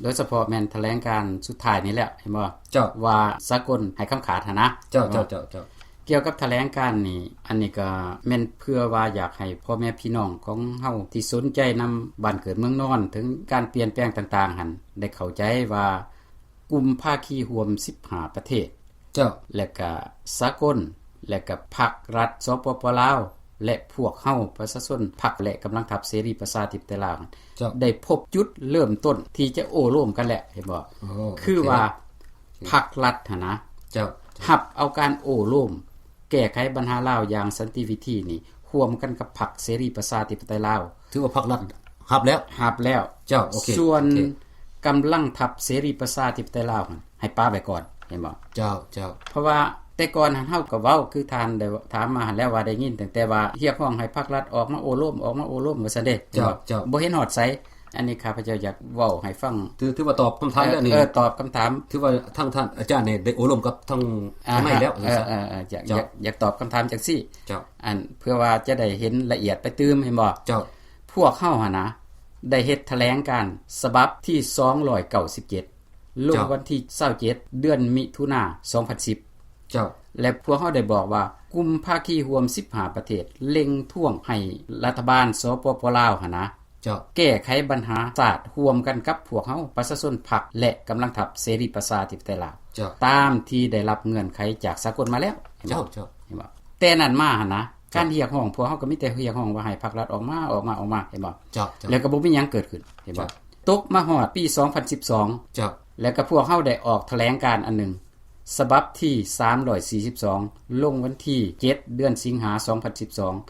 ໂດຍສະເພາະແມ່ນຖະແຫຼງການສຸດທ້າຍນີ້ແຫຼະ ເຫັນບໍ່? ເຈົ້າ ວ່າສາກົນໃຫ້ຄຳຂາດຫັ້ນນະ ເຈົ້າ ເຈົ້າ ເຈົ້າ ກ່ຽວກັບຖະແຫຼງການນີ້ ອັນນີ້ກໍແມ່ນເພື່ອວ່າຢາກໃຫ້ພໍ່ແມ່ພີ່ນ້ອງຂອງເຮົາທີ່ສົນໃຈນຳບ້ານເກີດເມືອງນອນ ເຖິງການປ່ຽນແປງຕ່າງໆຫັ້ນ ໄດ້ເຂົ້າໃຈວ່າກຸ່ມພາຄີຮ່ວມສິບຫ້າປະເທດ ເຈົ້າ ແລະກະສາກົນ ແລະກະພັກລັດ ສປປ ລາວ ແລະພວກເຮົາປະຊາຊົນ ພັກ ແລະກຳລັງທັບເສລີປະຊາທິປະໄຕລາວ ເຈົ້າ ໄດ້ພົບຈຸດເລີ່ມຕົ້ນທີ່ຈະໂອ້ລົມກັນແລ້ວ ເຫັນບໍ່? ໂອ້ ຄືວ່າ ໂອເຄ ພັກລັດຫັ້ນນະ ເຈົ້າ ຮັບເອົາການໂອ້ລົມແກ້ໄຂບັນຫາລາວຢ່າງສັນຕິວິທີນີ້ ຮ່ວມກັນກັບພັກເສລີປະຊາທິປະໄຕລາວ ຖືວ່າພັກລັດຮັບແລ້ວ ຮັບແລ້ວ ເຈົ້າ ໂອເຄ ສ່ວນ ໂອເຄ ກຳລັງທັບເສລີປະຊາທິປະໄຕລາວຫັ້ນ ໃຫ້ປະໄວ້ກ່ອນ ເຫັນບໍ່? ເຈົ້າ ເຈົ້າ ເພາະວ່າແຕ່ກ່ອນຫັ້ນ ເຮົາກໍເວົ້າຄືທ່ານໄດ້ຖາມມາຫັ້ນແລ້ວ ວ່າໄດ້ຍິນຕັ້ງແຕ່ວ່າຮຽກຮ້ອງໃຫ້ພັກລັດອອກມາໂອ້ລົມ ອອກມາໂອ້ລົມວ່າຊັ້ນເດ້ ເຈົ້າ ເຈົ້າ ບໍ່ເຫັນຮອດໃສ. ອັນນີ້ຂ້າພະເຈົ້າຢາກເວົ້າໃຫ້ຟັງ ຖື ຖືວ່າຕອບຄຳຖາມແລ້ວນີ້ ເອີ ຕອບຄຳຖາມ ຖືວ່າທາງທ່ານອາຈານນີ້ໄດ້ໂອ້ລົມກັບທາງ ອາ ທາງໃນແລ້ວ ເອີ ເອີ ເຈົ້າ ຢາກ ຢາກ ຢາກຕອບຄຳຖາມຈັ່ງຊີ້ ເຈົ້າ ອັນ ເພື່ອວ່າຈະໄດ້ເຫັນລະອຽດໄປຕື່ມ ເຫັນບໍ່? ເຈົ້າ ພວກເຮົາຫັ້ນນະ ໄດ້ເຮັດຖະແຫຼງການສະບັບທີສອງຮ້ອຍເກົ້າສິບເຈັດ ລົງ ເຈົ້າ ວັນທີຊາວເຈັດ ເດືອນມິຖຸນາ ສອງພັນສິບ ເຈົ້າ ແລະ ພວກເຮົາໄດ້ບອກວ່າ ກຸ່ມພາຄີຮ່ວມສິບຫ້າປະເທດ ເລັ່ງທວງໃຫ້ລັດຖະບານ ສປປ ລາວ ຫັ້ນນະ ເຈົ້າ ແກ້ໄຂບັນຫາຊາດຮ່ວມກັນກັບພວກເຮົາ ປະຊາຊົນ ພັກ ແລະ ກຳລັງທັບເສລີປະຊາທິປະໄຕລາວ ເຈົ້າ ຕາມທີ່ໄດ້ຮັບເງື່ອນໄຂຈາກສາກົນມາແລ້ວ ເຫັນບໍ່? ເຈົ້າ ເຈົ້າ ເຫັນບໍ່? ແຕ່ນັ້ນມາຫັ້ນນະ ເຈົ້າ ການຮຽກຮ້ອງ ພວກເຮົາກໍມີແຕ່ຮຽກຮ້ອງວ່າໃຫ້ພັກລັດອອກມາ ອອກມາ ອອກມາ ເຫັນບໍ່? ເຈົ້າ ເຈົ້າ ແລ້ວກໍບໍ່ມີຫຍັງເກີດຂຶ້ນ ເຫັນບໍ່? ເຈົ້າ ຕົກມາຮອດປີສອງພັນສິບສອງ ເຈົ້າ ແລ້ວກໍພວກເຮົາໄດ້ອອກຖະແຫຼງການອັນໜຶ່ງ ສະບັບທີສາມຮ້ອຍສີ່ສິບສອງ ລົງວັນທີເຈັດ ເດືອນສິງຫາ ສອງພັນສິບສອງ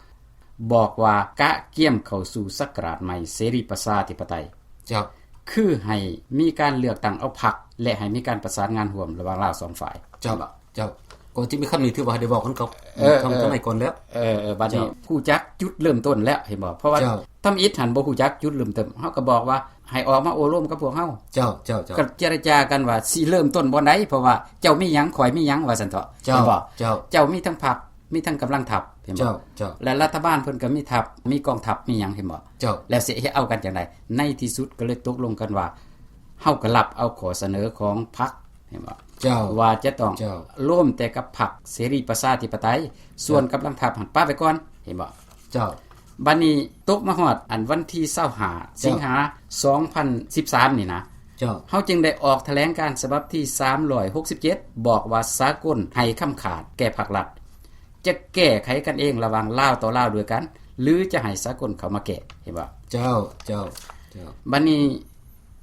ບອກວ່າກະກຽມເຂົ້າສູ່ສັກກະລາດໃໝ່ເສລີປະຊາທິປະໄຕ ເຈົ້າ ຄືໃຫ້ມີການເລືອກຕັ້ງເອົາພັກ ແລະ ໃຫ້ມີການປະສານງານຮ່ວມລະຫວ່າງລາວສອງຝ່າຍ ເຈົ້າ ເຈົ້າ ກໍຈະມີຄຳນີ້ ຖືວ່າໄດ້ເວົ້າກັນກັບ ເອີ ທາງ ເອີ ທາງໃນກ່ອນແລ້ວ ເອີ ເອີ ບັດນີ້ ເຈົ້າ ຮູ້ຈັກຈຸດເລີ່ມຕົ້ນແລ້ວ ເຫັນບໍ່? ເພາະວ່າ ເຈົ້າ ທຳອິດຫັ້ນບໍ່ຮູ້ຈັກຈຸດເລີ່ມຕົ້ນ ເຮົາກໍບອກວ່າໃຫ້ອອກມາໂອ້ລົມກັບພວກເຮົາ ເຈົ້າ ເຈົ້າ ເຈົ້າ ກໍເຈລະຈາກັນວ່າຊິເລີ່ມຕົ້ນບ່ອນໃດ ເພາະວ່າເຈົ້າມີຫຍັງ ຂ້ອຍມີຫຍັງ ວ່າຊັ້ນເຖາະ ເຈົ້າ ເຫັນບໍ່? ເຈົ້າ ເຈົ້າມີທັງພັກ ມີທັງກຳລັງທັບ ເຫັນບໍ່? ເຈົ້າ ເຈົ້າ ແລະລັດຖະບານເພິ່ນກໍມີທັບ ມີກອງທັບ ມີຫຍັງ ເຫັນບໍ່? ເຈົ້າ ແລ້ວຊິເຮັດເອົາກັນຈັ່ງໃດ? ໃນທີ່ສຸດກໍເລີຍຕົກລົງກັນວ່າ ເຮົາກໍຮັບເອົາຂໍ້ສະເໜີຂອງພັກ ເຫັນບໍ່? ເຈົ້າ ວ່າຈະຕ້ອງ ເຈົ້າ ລົມແຕ່ກັບພັກເສລີປະຊາທິປະໄຕ ສ່ວນ ເຈົ້າ ກຳລັງທັບຫັ້ນປະໄວ້ກ່ອນ ເຫັນບໍ່? ເຈົ້າ ບັດນີ້ຕົກມາຮອດອັນວັນທີຊາວຫ້າ ເຈົ້າ ສິງຫາ ສອງພັນສິບສາມນີ້ນະ ເຈົ້າ ເຮົາຈຶ່ງໄດ້ອອກຖະແຫຼງການສະບັບທີສາມຮ້ອຍຫົກສິບເຈັດ ບອກວ່າສາກົນໃຫ້ຄຳຂາດແກ່ພັກລັດ ຈະແກ້ໄຂກັນເອງລະຫວ່າງລາວຕໍ່ລາວດ້ວຍກັນ ຫຼື ຈະໃຫ້ສາກົນເຂົ້າມາແກ້ ເຫັນບໍ່? ເຈົ້າ ເຈົ້າ ເຈົ້າ ບັດນີ້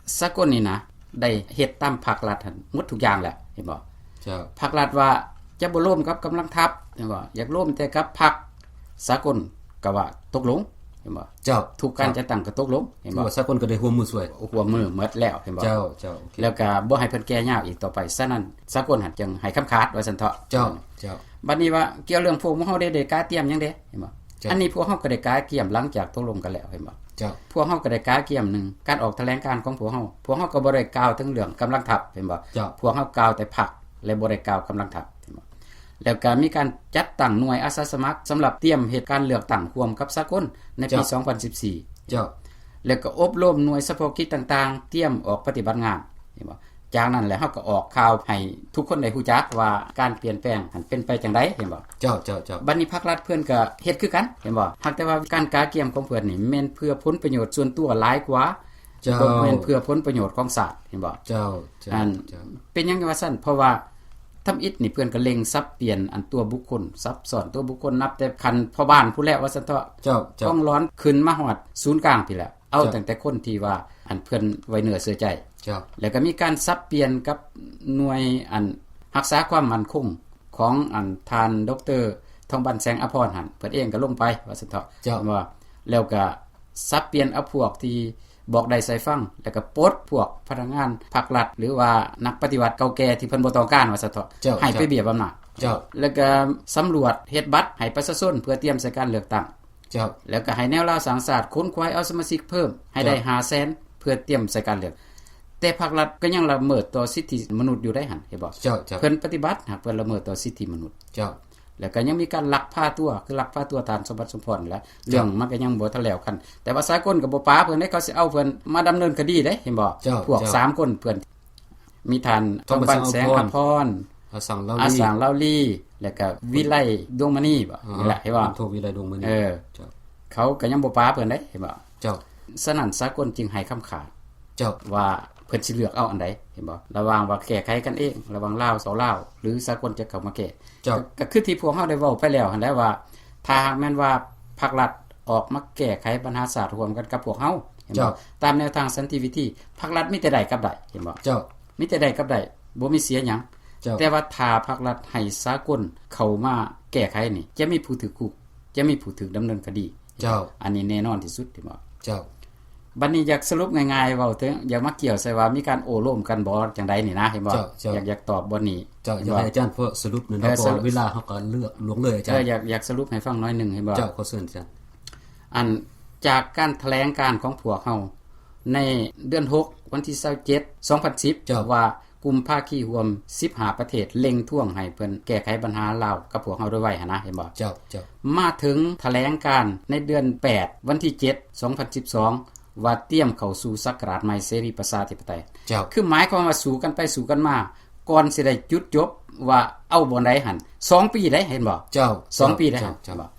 ສາກົນນີ້ນະ ໄດ້ເຮັດຕາມພັກລັດຫັ້ນໝົດທຸກຢ່າງແລ້ວ ເຫັນບໍ່? ເຈົ້າ ພັກລັດວ່າຈະບໍ່ລົມກັບກຳລັງທັບ ເຫັນບໍ່? ຢາກລົມແຕ່ກັບພັກ ສາກົນກໍວ່າຕົກລົງ ເຫັນບໍ່? ເຈົ້າ ທຸກການ ເຈົ້າ ຈັດຕັ້ງກໍຕົກລົງ ເຫັນບໍ່? ຖືວ່າສາກົນກໍໄດ້ຮ່ວມມືຊ່ວຍ ຮ່ວມມືໝົດແລ້ວ ເຫັນບໍ່? ເຈົ້າ ເຈົ້າ ໂອເຄ ແລ້ວກໍບໍ່ໃຫ້ເພິ່ນແກ່ຍາວອີກຕໍ່ໄປ ສະນັ້ນສາກົນຫັ້ນຈຶ່ງໃຫ້ຄຳຂາດ ວ່າຊັ້ນເຖາະ ເຈົ້າ ເຈົ້າ ບັດນີ້ວ່າກ່ຽວເລື່ອງພວກເຮົາໄດ້ ໄດ້ກະກຽມຫຍັງເດ້ ເຫັນບໍ່? ເຈົ້າ ອັນນີ້ພວກເຮົາກໍໄດ້ກະກຽມຫຼັງຈາກຕົກລົງກັນແລ້ວ ເຫັນບໍ່? ເຈົ້າ ພວກເຮົາກໍໄດ້ກະກຽມ ໜຶ່ງ ການອອກຖະແຫຼງການຂອງພວກເຮົາ ພວກເຮົາກໍບໍ່ໄດ້ກ່າວເຖິງເລື່ອງກຳລັງທັບ ເຫັນບໍ່? ເຈົ້າ ພວກເຮົາກ່າວແຕ່ພັກ ແລະ ບໍ່ໄດ້ກ່າວກຳລັງທັບ ເຫັນບໍ່? ແລ້ວກໍມີການຈັດຕັ້ງໜ່ວຍອາສາສະໝັກ ສຳລັບຕຽມເຮັດການເລືອກຕັ້ງຮ່ວມກັບສາກົນໃນປີ ເຈົ້າ ສອງພັນສິບສີ່ ເຈົ້າ ແລ້ວກໍອົບຮົມໜ່ວຍສະເພາະກິດຕ່າງໆ ຕຽມອອກປະຕິບັດງານ ເຫັນບໍ່? ຈາກນັ້ນແລ້ວເຮົາກໍອອກຂ່າວໃຫ້ທຸກຄົນໄດ້ຮູ້ຈັກວ່າການປ່ຽນແປງຫັ້ນເປັນໄປຈັ່ງໃດ ເຫັນບໍ່? ເຈົ້າ ເຈົ້າ ເຈົ້າ. ບັດນີ້ພາກລັດເພິ່ນກໍເຮັດຄືກັນ ເຫັນບໍ່? ຫາກແຕ່ວ່າການກະກຽມຂອງເພິ່ນນີ້ແມ່ນເພື່ອຜົນປະໂຫຍດສ່ວນຕົວຫຼາຍກວ່າ ເຈົ້າ ບໍ່ແມ່ນເພື່ອຜົນປະໂຫຍດຂອງຊາດ ເຫັນບໍ່? ເຈົ້າ ເຈົ້າ ອັນ ເຈົ້າ. ເປັນຫຍັງວ່າຊັ້ນ? ເພາະວ່າທຳອິດນີ້ເພິ່ນກໍເລັ່ງສັບປ່ຽນອັນຕົວບຸກຄົນ ສັບຊ້ອນຕົວບຸກຄົນ ນັບແຕ່ຂັ້ນພໍ່ບ້ານພຸ້ນແຫຼະວ່າຊັ້ນເຖາະ ເຈົ້າ ເຈົ້າ. ກອງຫຼອນຂຶ້ນມາຮອດສູນກາງພີ້ແຫຼະ ເອົາ ເຈົ້າ ຕັ້ງແຕ່ຄົນທີ່ວ່າ ອັນເພິ່ນໄວ້ເນື້ອເຊື່ອໃຈ ເຈົ້າ. ແລ້ວກໍມີການສັບປ່ຽນກັບໜ່ວຍອັນຮັກສາຄວາມໝັ້ນຄົງຂອງອັນທ່ານ ດຣ ທອງບັນ ແສງອາພອນຫັ້ນ ເພິ່ນເອງກໍລົງໄປວ່າຊັ້ນເຖາະ ເຈົ້າ. ວ່າ ແລ້ວກໍສັບປ່ຽນເອົາພວກທີ່ບອກໄດ້ໃສ່ຟັງ ແລ້ວກໍປົດພວກພະນັກງານພັກລັດ ຫຼືວ່ານັກປະຕິວັດເກົ່າແກ່ທີ່ເພິ່ນບໍ່ຕ້ອງການວ່າຊັ້ນເຖາະ ເຈົ້າ ໃຫ້ໄປບຽບອຳນາດ ເຈົ້າ. ແລ້ວກໍສຳຫຼວດເຮັດບັດໃຫ້ປະຊາຊົນເພື່ອຕຽມໃສ່ການເລືອກຕັ້ງ ເຈົ້າ. ແລ້ວກໍໃຫ້ແນວລາວສ້າງຊາດຂົນຂວາຍເອົາສະມາຊິກເພີ່ມໃຫ້ໄດ້ ເຈົ້າ ຫ້າແສນ ເພື່ອຕຽມໃສ່ການເລືອກ ແຕ່ພາກລັດກໍຍັງລະເມີດຕໍ່ສິດທິມະນຸດຢູ່ໄດ໋ຫັ້ນ ເຫັນບໍ່? ເຈົ້າ ເຈົ້າ. ເພິ່ນປະຕິບັດ ຫາກເພິ່ນລະເມີດຕໍ່ສິດທິມະນຸດ ເຈົ້າ. ແລ້ວກໍຍັງມີການລັກພາຕົວ ຄືລັກພາຕົວທ່ານສົມບັດ ສົມພອນ ແລ້ວເລື່ອງ ເຈົ້າ ມັນກໍຍັງບໍ່ທັນແລ້ວຄັນ ແຕ່ວ່າສາກົນກໍບໍ່ປາເພິ່ນເດ້ ເຂົາຊິເອົາເພິ່ນມາດຳເນີນຄະດີເດ້ ເຫັນບໍ່? ເຈົ້າ ພວກ ເຈົ້າ ສາມຄົນເພິ່ນ ມີທ່ານ ທອງບັນ ແສງອາພອນ ອາສັງ ລາວລີ ອາສັງ ລາວລີ ແລ້ວກໍວິໄລ ດວງມະນີບໍ ອໍ ນີ້ແຫຼະ ເຫັນບໍ່? ພັນໂທ ວິໄລ ດວງມະນີ ເອີ ເຈົ້າ. ເຂົາກໍຍັງບໍ່ປາເພິ່ນເດ້ ເຫັນບໍ່? ເຈົ້າ. ສະນັ້ນສາກົນຈຶ່ງໃຫ້ຄຳຂາດ ເຈົ້າ ວ່າເພິ່ນຊິເລືອກເອົາອັນໃດ ເຫັນບໍ່? ລະຫວ່າງວ່າແກ້ໄຂກັນເອງ ລະຫວ່າງລາວຕໍ່ລາວ ຫຼືສາກົນຈະເຂົ້າມາແກ້ ເຈົ້າ. ກໍ ກໍຄືທີ່ພວກເຮົາໄດ້ເວົ້າໄປແລ້ວຫັ້ນແຫຼະວ່າ ຖ້າຫາກແມ່ນວ່າພັກລັດອອກມາແກ້ໄຂບັນຫາຊາດຮ່ວມກັນກັບພວກເຮົາ ເຫັນບໍ່? ເຈົ້າ. ຕາມແນວທາງສັນຕິວິທີ ພັກລັດມີແຕ່ໄດ້ກັບໄດ້ ເຫັນບໍ່? ເຈົ້າ. ມີແຕ່ໄດ້ກັບໄດ້ ບໍ່ມີເສຍຫຍັງ ເຈົ້າ. ແຕ່ວ່າຖ້າພັກລັດໃຫ້ສາກົນເຂົ້າມາແກ້ໄຂນີ້ ຈະມີຜູ້ຖືກຄຸກ ຈະມີຜູ້ຖືກດຳເນີນຄະດີ ເຈົ້າ. ອັນນີ້ແນ່ນອນທີ່ສຸດ ເຫັນບໍ່? ເຈົ້າ. ບັດນີ້ຢາກສະຫຼຸບງ່າຍໆ ເວົ້າເຖິງ ຢາກມາກ່ຽວໃສ່ວ່າມີການໂອ້ລົມກັນບໍ່ ຈັ່ງໃດນີ້ນະ ເຫັນບໍ່? ເຈົ້າ ເຈົ້າ. ຢາກ ຢາກຕອບບ່ອນນີ້ ເຈົ້າ. ຢາກໃຫ້ອາຈານເພິ່ນສະຫຼຸບແນ່ເນາະ ເອີ ເພາະວ່າເວລາເຮົາກໍເຫຼືອ ລ່ວງເລີຍອາຈານ ເອີ ຢາກ ຢາກສະຫຼຸບໃຫ້ຟັງໜ້ອຍໜຶ່ງ ເຫັນບໍ່? ເຈົ້າ ຂໍເຊີນອາຈານ. ອັນ ຈາກການຖະແຫຼງການຂອງພວກເຮົາໃນເດືອນຫົກ ວັນທີຊາວເຈັດ ສອງພັນສິບ ເຈົ້າ. ວ່າກຸ່ມພາຄີຮ່ວມສິບຫ້າປະເທດເລັ່ງທວງໃຫ້ເພິ່ນແກ້ໄຂບັນຫາລາວກັບພວກເຮົາໂດຍໄວຫັ້ນນະ ເຫັນບໍ່? ເຈົ້າ ເຈົ້າ. ມາເຖິງຖະແຫຼງການໃນເດືອນແປດ ວັນທີເຈັດ ສອງພັນສິບສອງ ວ່າຕຽມເຂົ້າສູ່ສັກກະລາດໃໝ່ເສລີປະຊາທິປະໄຕ ເຈົ້າ. ຄືໝາຍຄວາມວ່າສູ້ກັນໄປສູ້ກັນມາ ກ່ອນຊິໄດ້ຈຸດຈົບວ່າເອົາບ່ອນໃດຫັ້ນ ສອງປີໄດ໋ ເຫັນບໍ່? ເຈົ້າ ສອງປີໄດ໋ ເຈົ້າ ເຈົ້າ. ເຫັນບໍ່?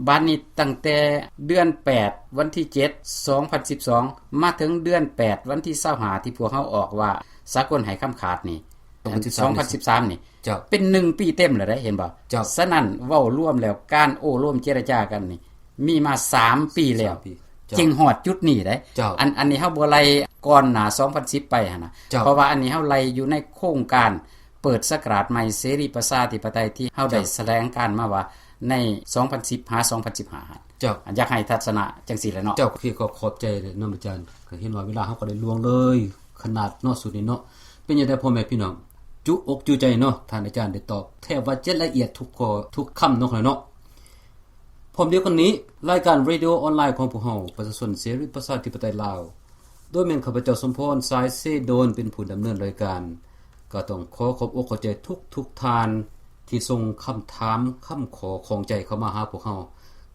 ບາດນີ້ຕັ້ງແຕ່ເດືອນແປດ ວັນທີເຈັດ ສອງພັນສິບສອງ ມາເຖິງເດືອນແປດ ວັນທີຊາວຫ້າ ທີ່ພວກເຮົາອອກວ່າສາກົນໃຫ້ຄຳຂາດນີ້ ສອງພັນສິບສາມ ສອງພັນສິບສາມນີ້ ເຈົ້າ. ເປັນໜຶ່ງປີເຕັມແລ້ວເດ້ ເຫັນບໍ່? ເຈົ້າ. ສະນັ້ນເວົ້າລວມແລ້ວ ການໂອ້ລົມເຈລະຈາກັນນີ້ ມີມາສາມປີແລ້ວ ສາມປີ ເຈົ້າ. ຈຶ່ງຮອດຈຸດນີ້ເດ້ ເຈົ້າ. ອັນ ອັນນີ້ເຮົາບໍ່ໄລ່ກ່ອນໜ້າສອງພັນສິບໄປຫັ້ນນະ ເຈົ້າ. ເພາະວ່າອັນນີ້ເຮົາໄລ່ຢູ່ໃນໂຄງການເປີດສັກກະລາດໃໝ່ເສລີປະຊາທິປະໄຕ ທີ່ເຮົາໄດ້ ເຈົ້າ. ຖະແຫຼງການມາວ່າໃນສອງພັນສິບ ຫາ ສອງພັນສິບຫ້າ ເຈົ້າ. ຢາກໃຫ້ທັດສະນະຈັ່ງຊີ້ແຫຼະເນາະ ເຈົ້າ. ໂອເຄ ຂໍຂອບໃຈນຳອາຈານ ກໍເຫັນວ່າເວລາເຮົາກໍໄດ້ລ່ວງເລີຍຂະໜາດເນາະ ຊຸດນີ້ເນາະ. ເປັນຈັ່ງໃດພໍ່ແມ່ພີ່ນ້ອງ ຈຸອົກຈຸໃຈເນາະ ທ່ານອາຈານໄດ້ຕອບແທບວ່າຈະລະອຽດທຸກຂໍ້ທຸກຄຳເນາະ ເນາະ. ພ້ອມດຽວກັນນີ້ ລາຍການເຣດິໂອອອນລາຍຂອງພວກເຮົາ ປະຊາຊົນເສລີປະຊາທິປະໄຕລາວ ໂດຍແມ່ນຂ້າພະເຈົ້າ ສົມພອນ ສາຍເຊໂດນ ເປັນຜູ້ດຳເນີນລາຍການ ກໍຕ້ອງຂໍຂອບອົກຂອບໃຈທຸກໆທ່ານ ທີ່ສົ່ງຄຳຖາມ ຄຳຂໍ້ຂ້ອງໃຈເຂົ້າມາຫາພວກເຮົາ.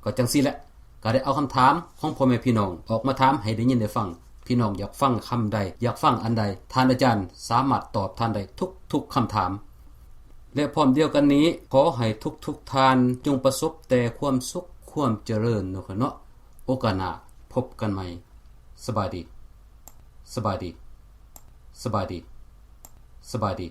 ກໍຈັ່ງຊີ້ແຫຼະ ກໍໄດ້ເອົາຄຳຖາມຂອງພໍ່ແມ່ພີ່ນ້ອງອອກມາຖາມໃຫ້ໄດ້ຍິນໄດ້ຟັງ. ພີ່ນ້ອງຢາກຟັງຄຳໃດ ຢາກຟັງອັນໃດ ທ່ານອາຈານສາມາດຕອບທ່ານໄດ້ທຸກໆຄຳຖາມ. ແລະ ພ້ອມດຽວກັນນີ້ ຂໍໃຫ້ທຸກໆທ່ານຈົ່ງປະສົບແຕ່ຄວາມສຸກຄວາມຈະເລີນເນາະ ເນາະ. ໂອກາດໜ້າພົບກັນໃໝ່. ສະບາຍດີ ສະບາຍດີ ສະບາຍດີ ສະບາຍດີ.